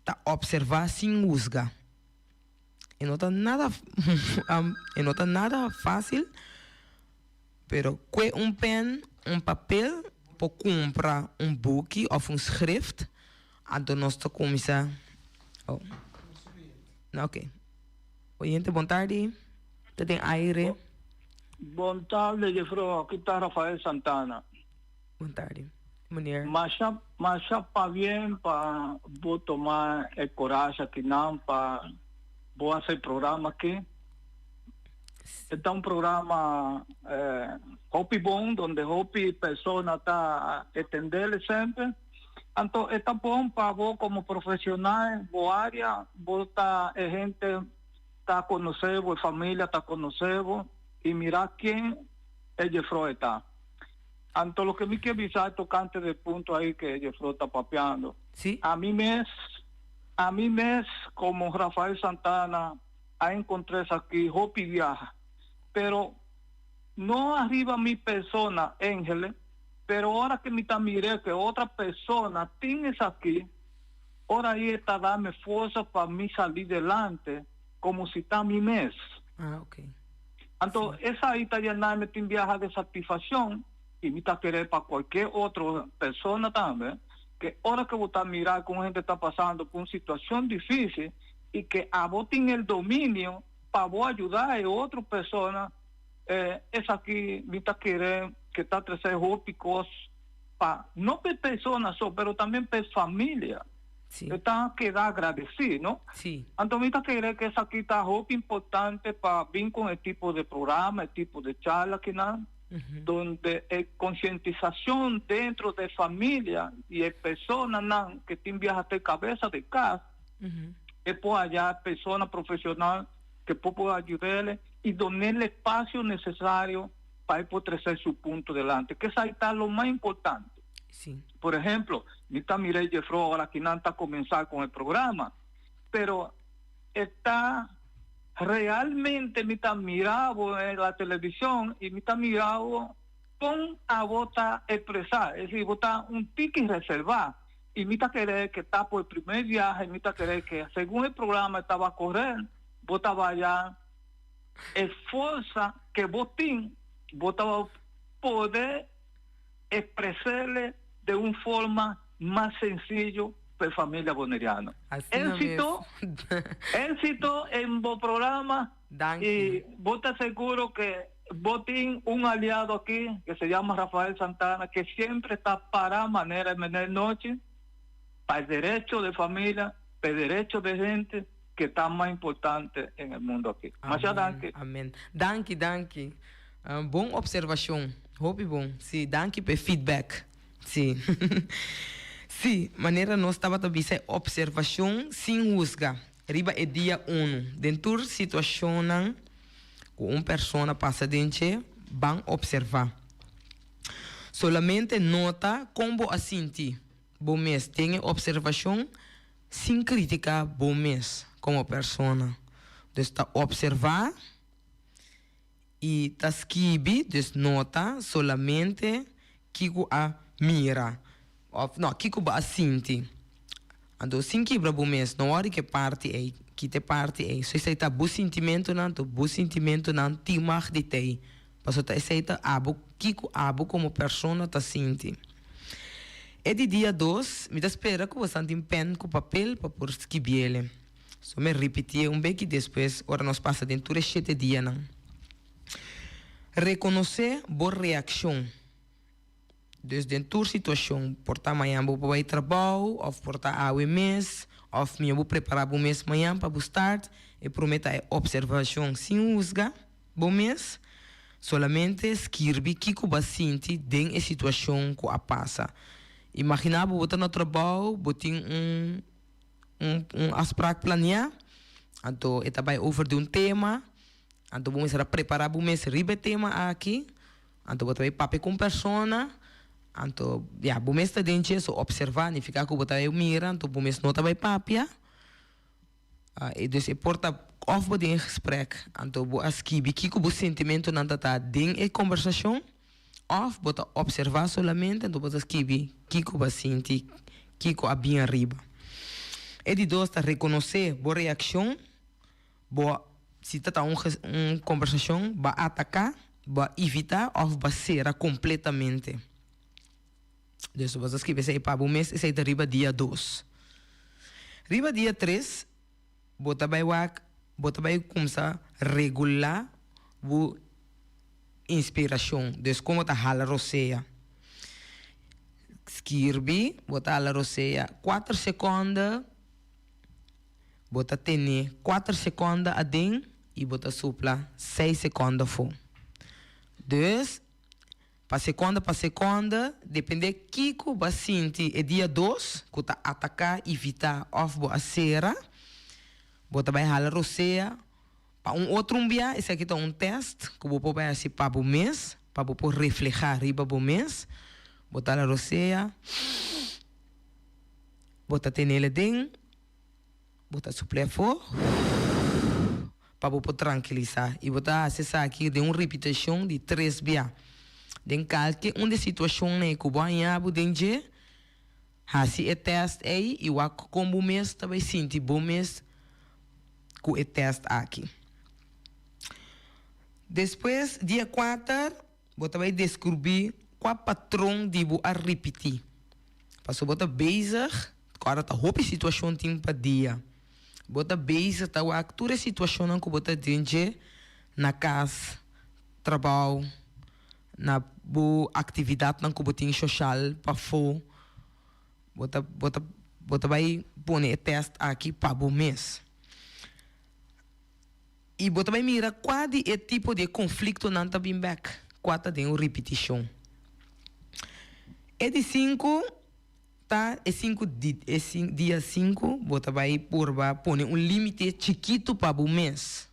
ta opservá sin husga. E no ta nada e no ta nada fásil, pero kue un pèn, un papel, por kumpra un buki òf un schrift. Anto nos ta cuminsa. Oh. No, ok. Oyente, bon tardi. Ta den aire. Bon tarde, juffrouw. Aki ta Rafael Santana. Bon tardi, meneer. Masha, masha pabien pa bo toma e coraje akinan pa bo haci e programa aki. E ta un programa eh, hopi bon, donde hopi persona ta atendele semper. Anto e ta bon pa bo komo profesional bo área, bo ta e hende ta konosé bo, e familia ta konosé bo i mira ken e jefrou e ta. Anto loke mi ke bisa tokante di e punto ai ke e jefrou ta papiando. Ami mes, ami mes komo Rafael Santana a enkontr'é esaki hopi biaha, pero no ariba mi persona, Engele, Pero ora ke mi ta mir'é ke otra persona tin esaki, ora ei e ta dame forsa pa mi sali delante komo si ta mi mes. Ah, ok. Anto esai ta yenami tin biaha de satisfakshon i mi ta kere pa kualke otro persona tambe, ke ora ke bo ta mira ku un hende ta pasando por un situashon difisil i ke abo tin el dominio pa bo ayuda e otro persona, Esaki mi ta kere ke ta trese hopi kos pa no p'e persona so pero tambe p'e familia. E ta keda agradesí, no? Anto mi ta kere ke esaki ta hopi importante pa bin kon e tipo de programa, e tipo de charla akinan, donde e konsientisashon dentro de familia i e personanan ke tin biaha te kabesa di kas, e por haya persona profesional ke por por ayud'el i don'el espacio necesario pa e por trece su punto delante, ke esai ta lo mas importante. Sí. Por ehemplo, mi ta mira e jefro ora ki nan ta comensa con e programa, pero e ta realmente mi ta mira bo en la television y mi ta mira bo con abo ta expresa, es decir, bo ta un tiki reserva y mi ta kere ke ta por e primer viahe, mi ta kere ke segun e programa taba corre, bo ta baya e forsa ke bo tin, bo ta pode expresele de un forma mas sencillo pa e familia boneriano. Asina mes. Éxito, éxito en bo programa Danki. y bo ta seguro ke bo tin un aliado aki ke se llama Rafael Santana ke siempre ta para manera e meneer Nochi pa e derecho de familia, pa e derecho de hende. ke ta mas importante en e mundo aki. Masha danki. Amen. Danki, danki. Bon observacion. Hopi bon. Si, danki pa e feedback. Si. Si, manera nos tabata bisa e observacion sin husga riba e dia unu. Den tur situacionnan cu un persona pasa den dje, ban observa. Solamente nota con bo a sinti. bo mes den e observacion sin critica bo mes como persona. Dus ta observa y ta skibi, dus nota solamente kico a mira of no kico bo a sinti. Anto sin kibra bo mes, no wòrdu ke parti ei, kita e parti ei. So esei ta bo sintimentunan, anto bo sintimentunan tin mag di tei. Pasobra ta esei ta abo, kiko abo komo persona ta sinti. E di dia dos, mi ta spera ku bosan tin pèn ku papel pa por skibiele. So mi ripitié un beki despues ora nos pasa den tur e shete dianan. Rekonosé bo reakshon. Dus den tur situashon, por ta mañan bo por bai trabou òf por ta awe mes òf mihó bo prepará bo mes mañan pa bo start, e promé ta e opservashon sin husga bo mes, solamente skirbi kiko bo a sinti den e situashon ku a pasa. Imaginá bo bo ta na trabou, bo tin un un un afsprak planiá, anto e ta bai over di un tema, anto bo mester a prepará bo mes riba e tema aki. Anto bo ta bay papia cu un persona, anto ya, bo mes ta den dje, so observa nifica cu bo ta bay mira, anto bo mes no ta bay papia. E dus e por ta of bo den e gesprek, anto bo a skibi kico bo sentimentonan ta ta den e combersacion, of bo ta observa solamente, anto bo ta skibi kico bo a sinti, kico a bin ariba. E di dos ta reconoce bo reaccion. Bo si ta ta un un kombersashon, bo a ataká, bo a ivitá òf bo a sera kompletamente. Dus bo ta skibi esei pa bo mes, esei ta riba dia dos. Riba dia tres, bo ta bai wak, bo ta bai kumsa regulá bo inspirashon. Dus kon bo ta hala rosea. Skirbi, bo ta hala rosea kuater sekonde. Bo ta tene kuater sekonda aden i bo ta supla seis sekonda afó. Dus, pa sekonda pa sekonda, dependé kiko bo a sinti e dia dos ku ta ataká, ivitá òf bo a sera, bo ta bai hala rosea pa un otro un bia. Esaki ta un tèst ku bo por bai hasi pa bo mes, pa bo por reflehá riba bo mes. Bo ta hala rosea. Bo ta tenel aden, bo ta supl'é afó pa bo por trankilisá. I bo ta hasi esaki den un ripitashon di tres bia. Den kalke un di e situashonnan ei ku bo haña bo den dje, hasi e tèst ei i wak kon bo mes ta bai sinti bo mes ku e tèst aki. Despues, dia kuater. Bo ta bai deskrubí kua patron di bo a ripití. Pasobra bo ta bezig, ora ta hopi situashon tin pa dia. Bo ta bezig ta wak tur e situashonnan ku bo ta den dje na kas, trabou, na bo aktividatnan ku bo tin soshal pafó. Bo ta bo ta bo ta bai pone e tèst aki pa bo mes. I bo ta bai mira kua di e tipo di e konfliktonan ta bin bèk, kua ta den un ripitishon. E di sinku ta e sinku di e dia sinku bo ta bai purba pone un límite chikitu pa bo mes.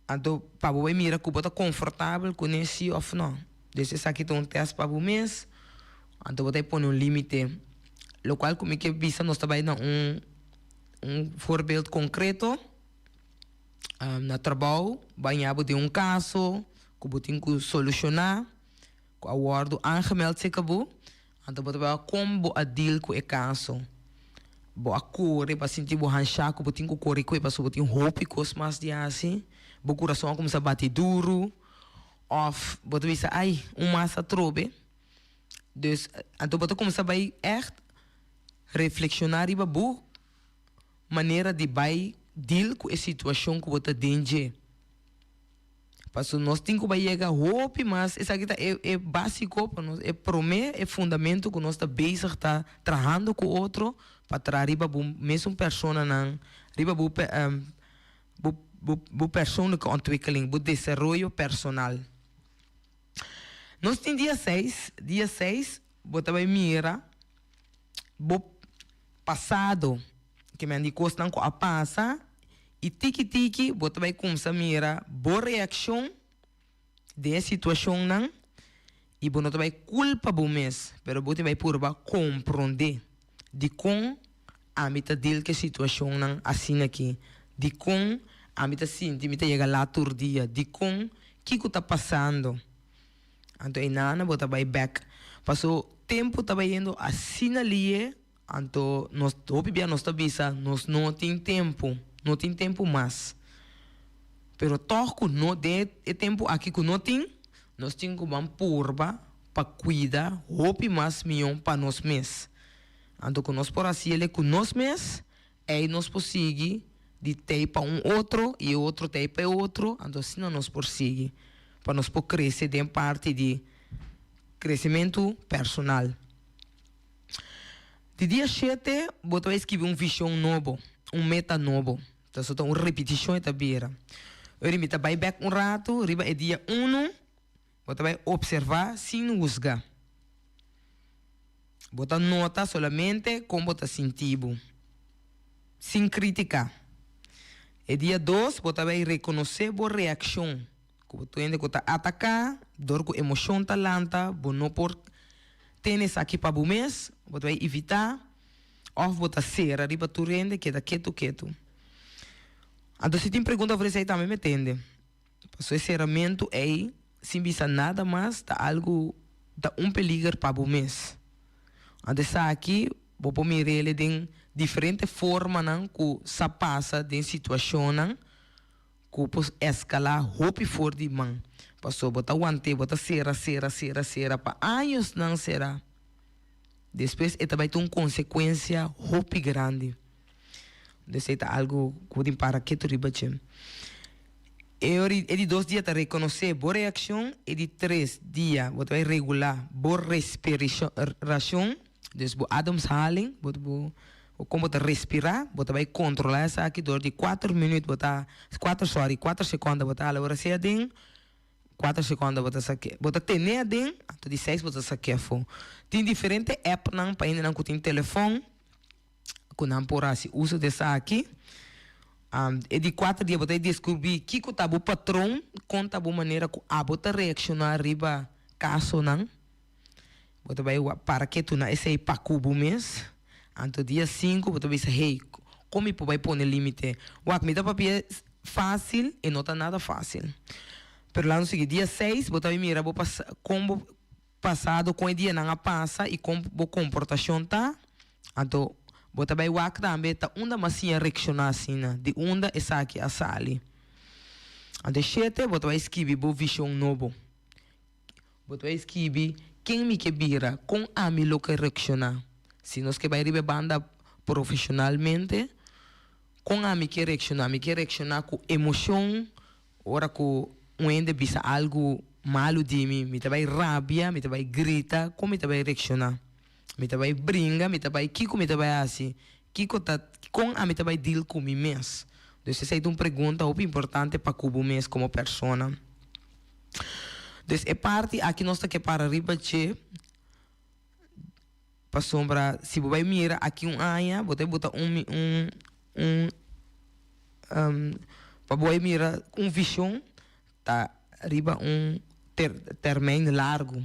Anto pa bo bai mira ku bo ta konfortabel kuné si òf nò. Dus esaki ta un tèst pa bo mes, anto bo ta bai pone un límite. Lokual ku mi ke bisa nos ta bai na un. Un voorbeeld concreto, na trabou baña bo den un caso cu bo tin cu soluciona, cu a wordo aangemeld cerca bo, anto bo ta wak con bo a deal cu e caso. Bo a core, bo a sinti bo hansha cu bo tin cu core cu e pasobra bo tin hopi cos mas di haci, bo curason a cuminsa bati duro, of bo ta bisa ay un mas atrobe. Dus anto bo ta cuminsa bay echt Reflekshoná riba bo manera di bai deal ku e situashon ku bo ta den dje. Pasobra nos tin ku bai yega hopi mas, esaki ta e e básiko pa nos, e promé, e fundamento ku nos ta bezig ta trahando ku otro pa traha riba bo mesun personanan, riba bo bo bo bo persoonlijke ontwikkeling, bo desaroyo personal. Nos tin dia seis, dia seis bo ta bai mira bo pasado, ke men di kosnan ku a pasa i tiki tiki bo ta bai kumsa mira bo reakshon den e situashonnan. I bo no ta bai kulpa bo mes, pero bo tin bai purba komprondé dikon ami ta deal ku e situashonnan asina aki, dikon ami ta sinti mi ta yega lat tur dia, dikon, kiko ta pasando. Anto einana bo ta bai bèk. Paso tempu ta bayendo asina lihe, anto nos hopi bia nos ta bisa nos no tin tempu, no tin tempu mas. Pero tòg ku no den e tempu aki ku no tin, nos tin ku ban purba pa kuida hopi mas mihó pa nos mes. Anto ku nos por hasi el'e ku nos mes, Ei nos por sigui di tei pa un otro i e otro tei pa e otro, anto asina nos por sigui pa nos por krese den parti di kresementu personal. Di dia shete bo ta bai skibi un vishon nobo, un meta nobo. Ta so ta un ripitishon e ta bira. Ora mi ta bai bek un ratu riba e dia unu, bo ta bai opservá sin husga. Bo ta nota solamente kon bo ta sinti bo, sin kritika. E dia dos bo ta bai rekonosé bo reakshon, ku bo tur hende ku ta ataká dor ku emoshon ta lanta, bo no por tene esaki pa bo mes, bo ta bai evitá òf bo ta sera riba tur hende keda ketu ketu. Anto si tin pregunta over esei tambe mi tende. Pasobra e seramentu ei, sin bisa nada mas, ta algu, ta un peliger pa bo mes. Anto esaki bo por mir'el den diferente formanan ku sa pasa den situashonnan ku por eskalá hopi for di man. Pasobra bo ta want'é, bo ta sera, sera, sera, sera pa añosnan será. Despues e ta bai tin un konsekuensia hopi grandi. Dus ei ta algu ku bo tin para ketu riba dje. E ora e di dos dia ta rekonosé bo reakshon, e di tres dia bo ta bai regulá bo respirashon, dus bo ademhaling, bo bo kon bo ta respirá, bo ta bai kontrolá esaki dor di kuater minüt bo ta, kuater sòri, kuater sekònda bo ta hala bo rosea aden, kuater sekònda bo ta sak'é, bo ta tene aden, anto di seis bo ta sak'é afó. Tin diferente appnan pa hendenan ku tin telefòn. ku nan por hasi uso di esaki. E di kuater dia bo ta deskribí kiko ta bo patron, kon ta bo manera ku abo ta reakshoná riba kasonan. Bo ta bai para ketu na esei pa ku bo mes. Anto dia sinku bo ta bisa, hey, kon mi por bai pone límite? Wak, mi ta papia fásil, e no ta nada fásil. Pero laga nos sigui. Dia seis bo ta bai mira bo kon bo pasado, kon e dianan a pasa i kon bo komportashon ta. Anto, bo ta bai wak tambe ta unda mas siña reakshoná asina, di unda esaki a sali. Anto e shete, bo ta bai skibi bo vishon nobo. Bo ta bai skibi ken mi ke bira, kon ami lo ke reakshoná. Si nos ke bai riba e banda profeshonalmente, kon ami ke reakshoná? Mi ke reakshoná ku emoshon Ora ku un hende bisa algu malu di mi, mi ta bai rabia, mi ta bai grita, kon mi ta bai reakshoná? Mi ta bai bringa, mi ta bai kiko mi ta bai hasi? Kiko ta, kon ami ta bai deal ku mi mes? Dus esei ta un pregunta hopi importante pa ku bo mes komo persona. Dus e parti aki nos ta ke para riba dje. Pasobra si bo bai mira aki un aña, bo ta buta un un un pa bo bai mira un vision ta riba un ter termijn largu,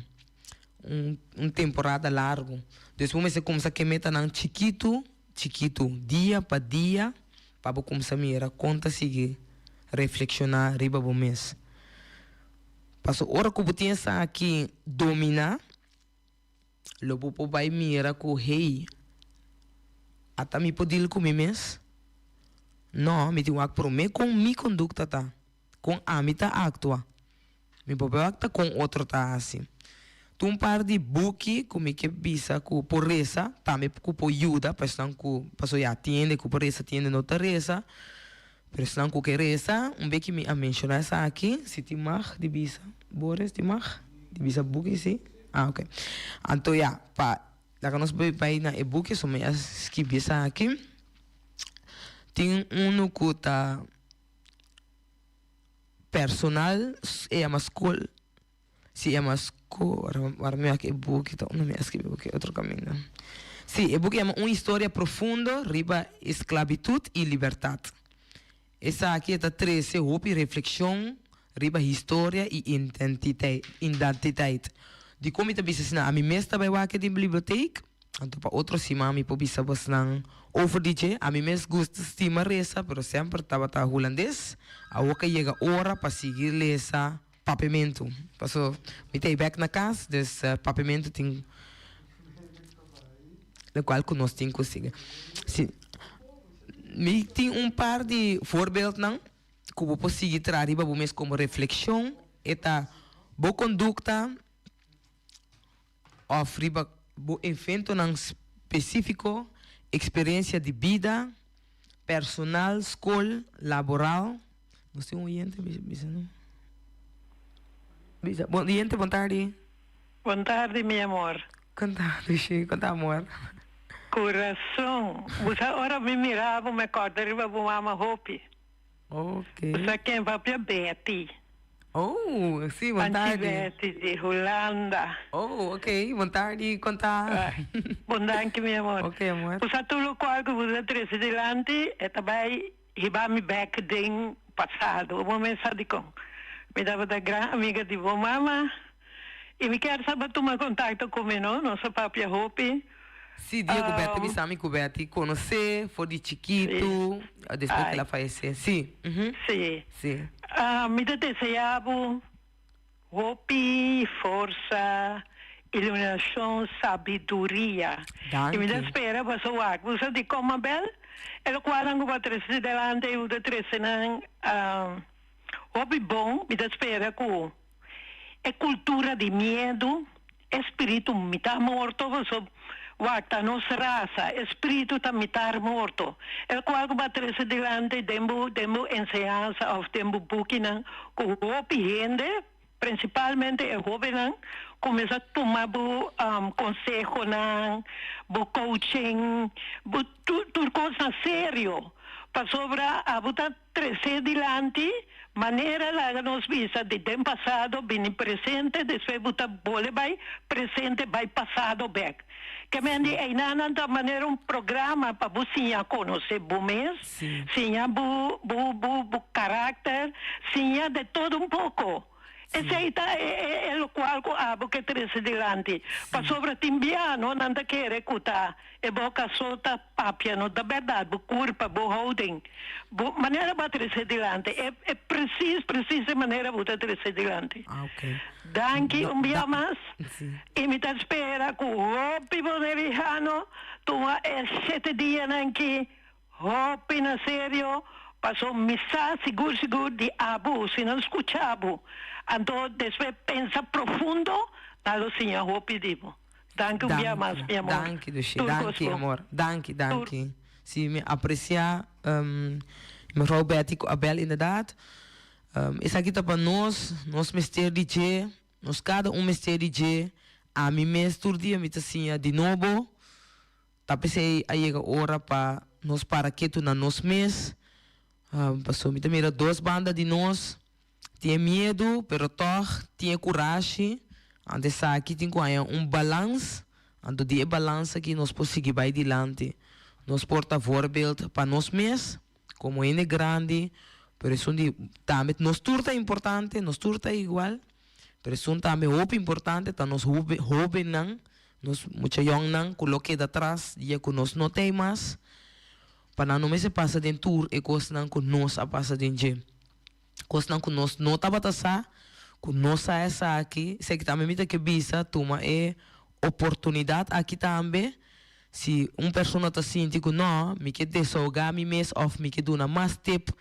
un un temporada largu. Dus bo mester kumsa ke metanan chikitu chikitu, dia pa dia, pa bo kumsa mira kon ta sigui reflekshoná riba bo mes. Pasobra ora ku bo tin esaki dominá. Lo bo por bai mira ku, Hey, ata mi por deal ku mi mes? No, mi tin wak promé kon mi kondukta ta, kon ami ta aktua. Mi por bai wak ta kon otro ta hasi. Tin un par di buki ku mi ke bisa ku por resa, tambe ku por yuda pa esnan ku, pasobra ya tin hende ku por resa, tin hende no ta resa. Pero esnan ku ke resa, un beki mi a menshoná esaki, si tin mag di bisa, Boris, tin mag di bisa buki si? Ah, ok. Anto ya, pa laga nos bai bai na e buki, so mi a skibi esaki. Tin unu ku ta personal, e yama skol, si e yama skol, wara mi wak e buki ta unda mi a skibi e buki otro kaminda. Si, e buki yama Un historia profundo riba esklabitut i libertat. Esaki e ta trese hopi reflekshon riba historia i identiteit. Dikon mi ta bisa asina? Ami mes ta bai wak den bibliotek, anto pa otro siman mi por bisa bosnan over di dje. Ami mes gusta stima resa, pero semper tabata hulandes. Awor ke yega ora pa sigui lesa papiamentu. Paso mi ta ei bek na kas, dus papiamentu tin lokual ku nos tin ku sigui. Si, mi tin un par di voorbeeldnan. Ku bo por sigui traha riba bo mes komo reflekshon, e ta bo kondukta òf riba bo eventonan spesífiko, eksperensia di bida, personal, skol, laboral. Nos tin un oyente bisa no? Bisa, bon oyente, bon tardi. Bon tardi mi amor. Kon ta Lushi, kon ta amor? Kurason, bo sa ora mi mira bo mi kòrda riba bo mama hopi. Ok. Bo sa ken papia Betty. Oh, si, bon Anchi tardi. Betty di Hulanda. Oh, ok, bon tardi, kon ta? Bon danki mi amor. Ok amor. Bo sa tur lokual ku bo ta trese dilanti e ta bai hiba mi bek den pasado. Bo mes sa dikon. Mi tabata gran amiga di bo mama i mi kier sa bo tuma kontakto ku mi no, nos a papia hopi. Si, dia ku Betty bisa mi ku Betty konosé for di chikitu, despues ku el a fayesé. Si, mhm. Si. Si. Mi ta desea bo Hopi forsa, iluminacion, sabiduria. Danki. Y mi ta spera boso wak. Bo sa dicon Mabel? E locualnan cu bo a trece delante y bo ta trece nan hopi bon. Mi ta spera cu e cultura di miedo, e spiritu mitad morto, boso wak ta nos rasa, e spiritu ta mitar morto. E locual cu bo a trece delante den bo den bo enseñansa of den bo bukinan cu hopi hende, principalmente e hobennan, cuminsa tuma bo consehonan, bo coaching, bo tur tur cos na serio, pasobra abo ta trece dilanti manera laga nos bisa di den pasado bini presente, despues bo ta bole bay presente bay pasado bek. Ke men di einanan ta manera un programa pa bo siña conoce bo mes, siña bo bo bo bo karakter, siña de todo un poco. Esei ta e e e lokual ku abo ke trese dilanti. Pasobra tin bia no nan ta kere ku ta e boka so ta papia no ta bèrdat, bo kurpa, bo houding, bo manera bo a trese dilanti e e presis presis e manera bo ta trese dilanti. Danki un bia mas i mi ta spera ku hopi boneriano tuma e shete dianan ki Hopi na serio, paso mi sa sigur sigur di abo, si nan scucha bo, anto despues pensa profundo, nan lo siña hopi di bo. Danki un bia mas, mi amor. Danki, Dushi. Tur Danki, cos bon. amor. Danki, Tur. danki. Si, mi aprecia mevrouw Betty cu Abel inderdaad. Esaki ta pa nos, nos mester di dje. Nos cada un mester di dje. Ami mes tur dia mi ta siña di nobo. Ta p'esei a yega ora pa nos para ketu na nos mes, pasobra mi ta mira dos banda di nos tin e miedu, pero tòg tin e kurashi. Anto esaki tin ku haña un balans, anto di e balans aki nos por sigui bai dilanti. Nos por ta voorbeeld pa nos mes komo hende grandi, pero esun di tambe nos tur ta importante, nos tur ta igual, pero esun tambe hopi importante ta nos hobennan. Nos mucha yòngnan ku lo keda tras dia ku nos no t'ei mas, pa nan no mester pasa den tur e kosnan ku nos a pasa den dje. Kosnan ku nos no tabata sa, ku no sa esaki. Esaki tambe mi ta ke bisa, tuma e oportunidat aki tambe, si un persona ta sinti ku no, mi ke desahogá mi mes òf mi ke duna mas tip,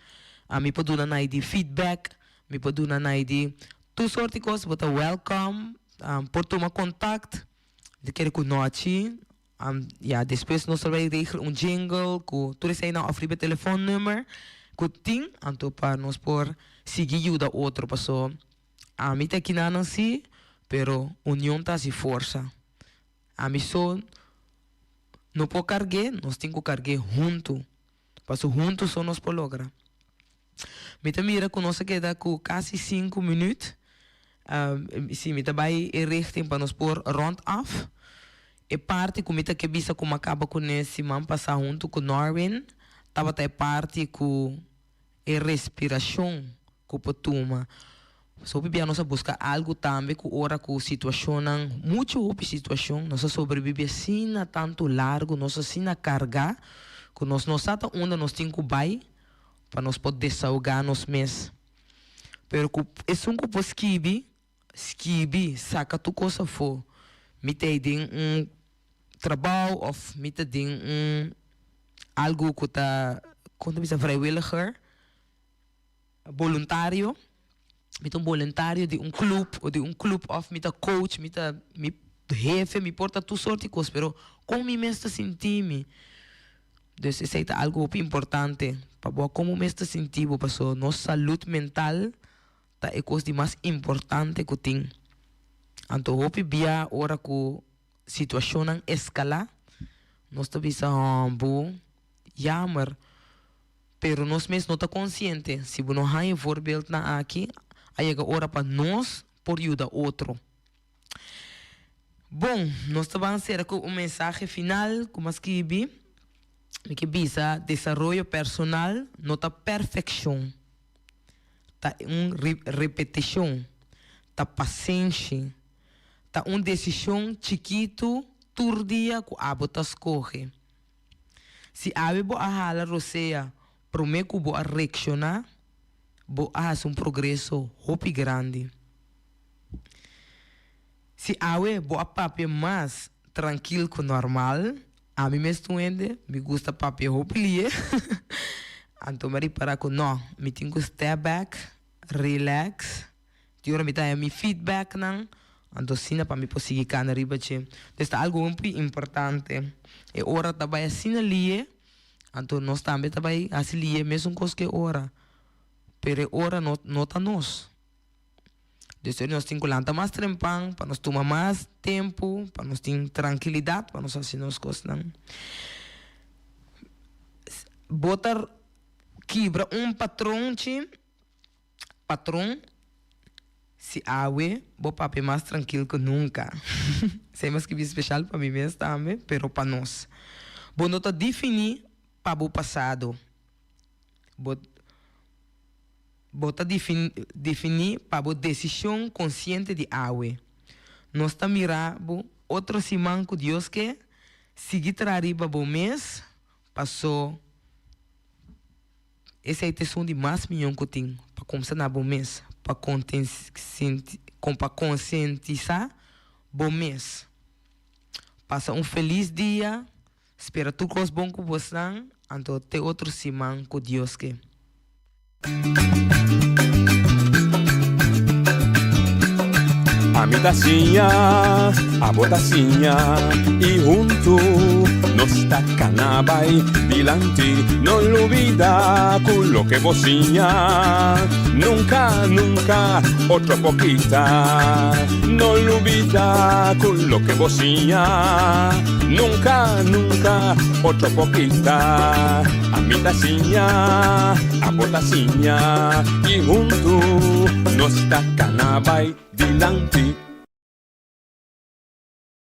ami por duna nan di feedback, mi por duna nan di tur sort di kos, bo ta welcome. Por tuma kontakt, mi ta kere ku nochi, ya despues nos ta bai regel un jingle ku tur eseinan òf riba e telefònnùmer ku tin, anto pa nos por sigui yuda otro paso ami ta kinanan si, pero union ta hasi forsa. Ami so no por karg'é, nos tin ku karg'é huntu, paso huntu so nos por logra. Mi ta mira ku nos a keda ku kasi sinku minüt. Si mi ta bai e richting pa nos por rond af. E parti ku mi ta ke bisa ku mi a kaba kuné siman pasá huntu ku Norwin tabata e parti ku e respirashon ku por tuma. So hopi bia nos a buska algu tambe ku ora ku situashonnan, muchu hopi situashon, nos a sobrevivi asina tantu largu, nos asina kargá ku nos no sa ta unda nos tin ku bai pa nos por desahogá nos mes. Pero ku esun ku por skibi, skibi, saka tur kos afó. Mi ta ei den un trabou òf mi ta den un algu ku ta, kon ta bisa, vrijwilliger. Boluntario, mi ta un boluntario di un club o di un club of mi ta coach, mi ta mi hefe, mi por ta tur soort di cos, pero con mi mes ta sinti mi? Dus esey ta algo hopi importante pa bo como mes ta sinti bo, paso nos salud mental ta e cos di mas importante cu tin. Anto hopi bia ora cu situacionnan escala, nos ta bisa, bo, jammer. Pero nos mes no ta konsiente. Si bo no haña e voorbeeldnan aki, a yega ora pa nos por yuda otro. Bon, nos ta ban sera ku un mensahe final ku mi a skibi. Mi ke bisa, desaroyo personal no ta perfekshon. Ta un repetishon. Ta pasenshi. Ta un desishon chikitu tur dia ku abo ta skohe. Si awe bo a hala rosea promé ku bo a reakshoná, bo a hasi un progreso hopi grandi. Si awe bo a papia mas trankil ku normal, ami mes ta un hende, mi gusta papia hopi lie, anto mi a ripará ku no, mi tin ku step back, relax. Di ora mi ta haña mi feedbacknan, anto asina pa mi por sigui kana riba dje. Entonces ta algu hopi importante. E ora ta bai asina lie, anto nos tambe ta bai hasi lie mesun kos ku e ora. Pero e ora no no ta nos. Dus nos tin ku lanta mas trempan pa nos tuma mas tempu, pa nos tin trankilidat pa nos hasi nos kosnan. Bo ta kibra un patronchi. Patron, si awe bo papia mas trankil ku nunka. Esei mi a skibi speshal pa mi mes tambe, pero pa nos. Bo no ta definí pa bo pasado. Bo bo ta definí pa bo desishon konsiente di awe. Nos ta mira bo otro siman ku Dios ke, sigui traha riba bo mes, paso. Esei ta esun di mas mion ku tin pa kumsa na bo mes, pa pa konsientisá bo mes. Pasa un felis dia, spera tur kos bon ku bosnan, anto te otro siman ku Dios ke. Ami ta siña, abo ta siña y huntu nos ta cana bay dilanti. No lubida cu loke bo siña nunca, nunca otro por kita. No lubida cu loke bo siña nunca, nunca otro por kita. Ami ta siña, abo ta siña y huntu nos ta cana bay dilanti.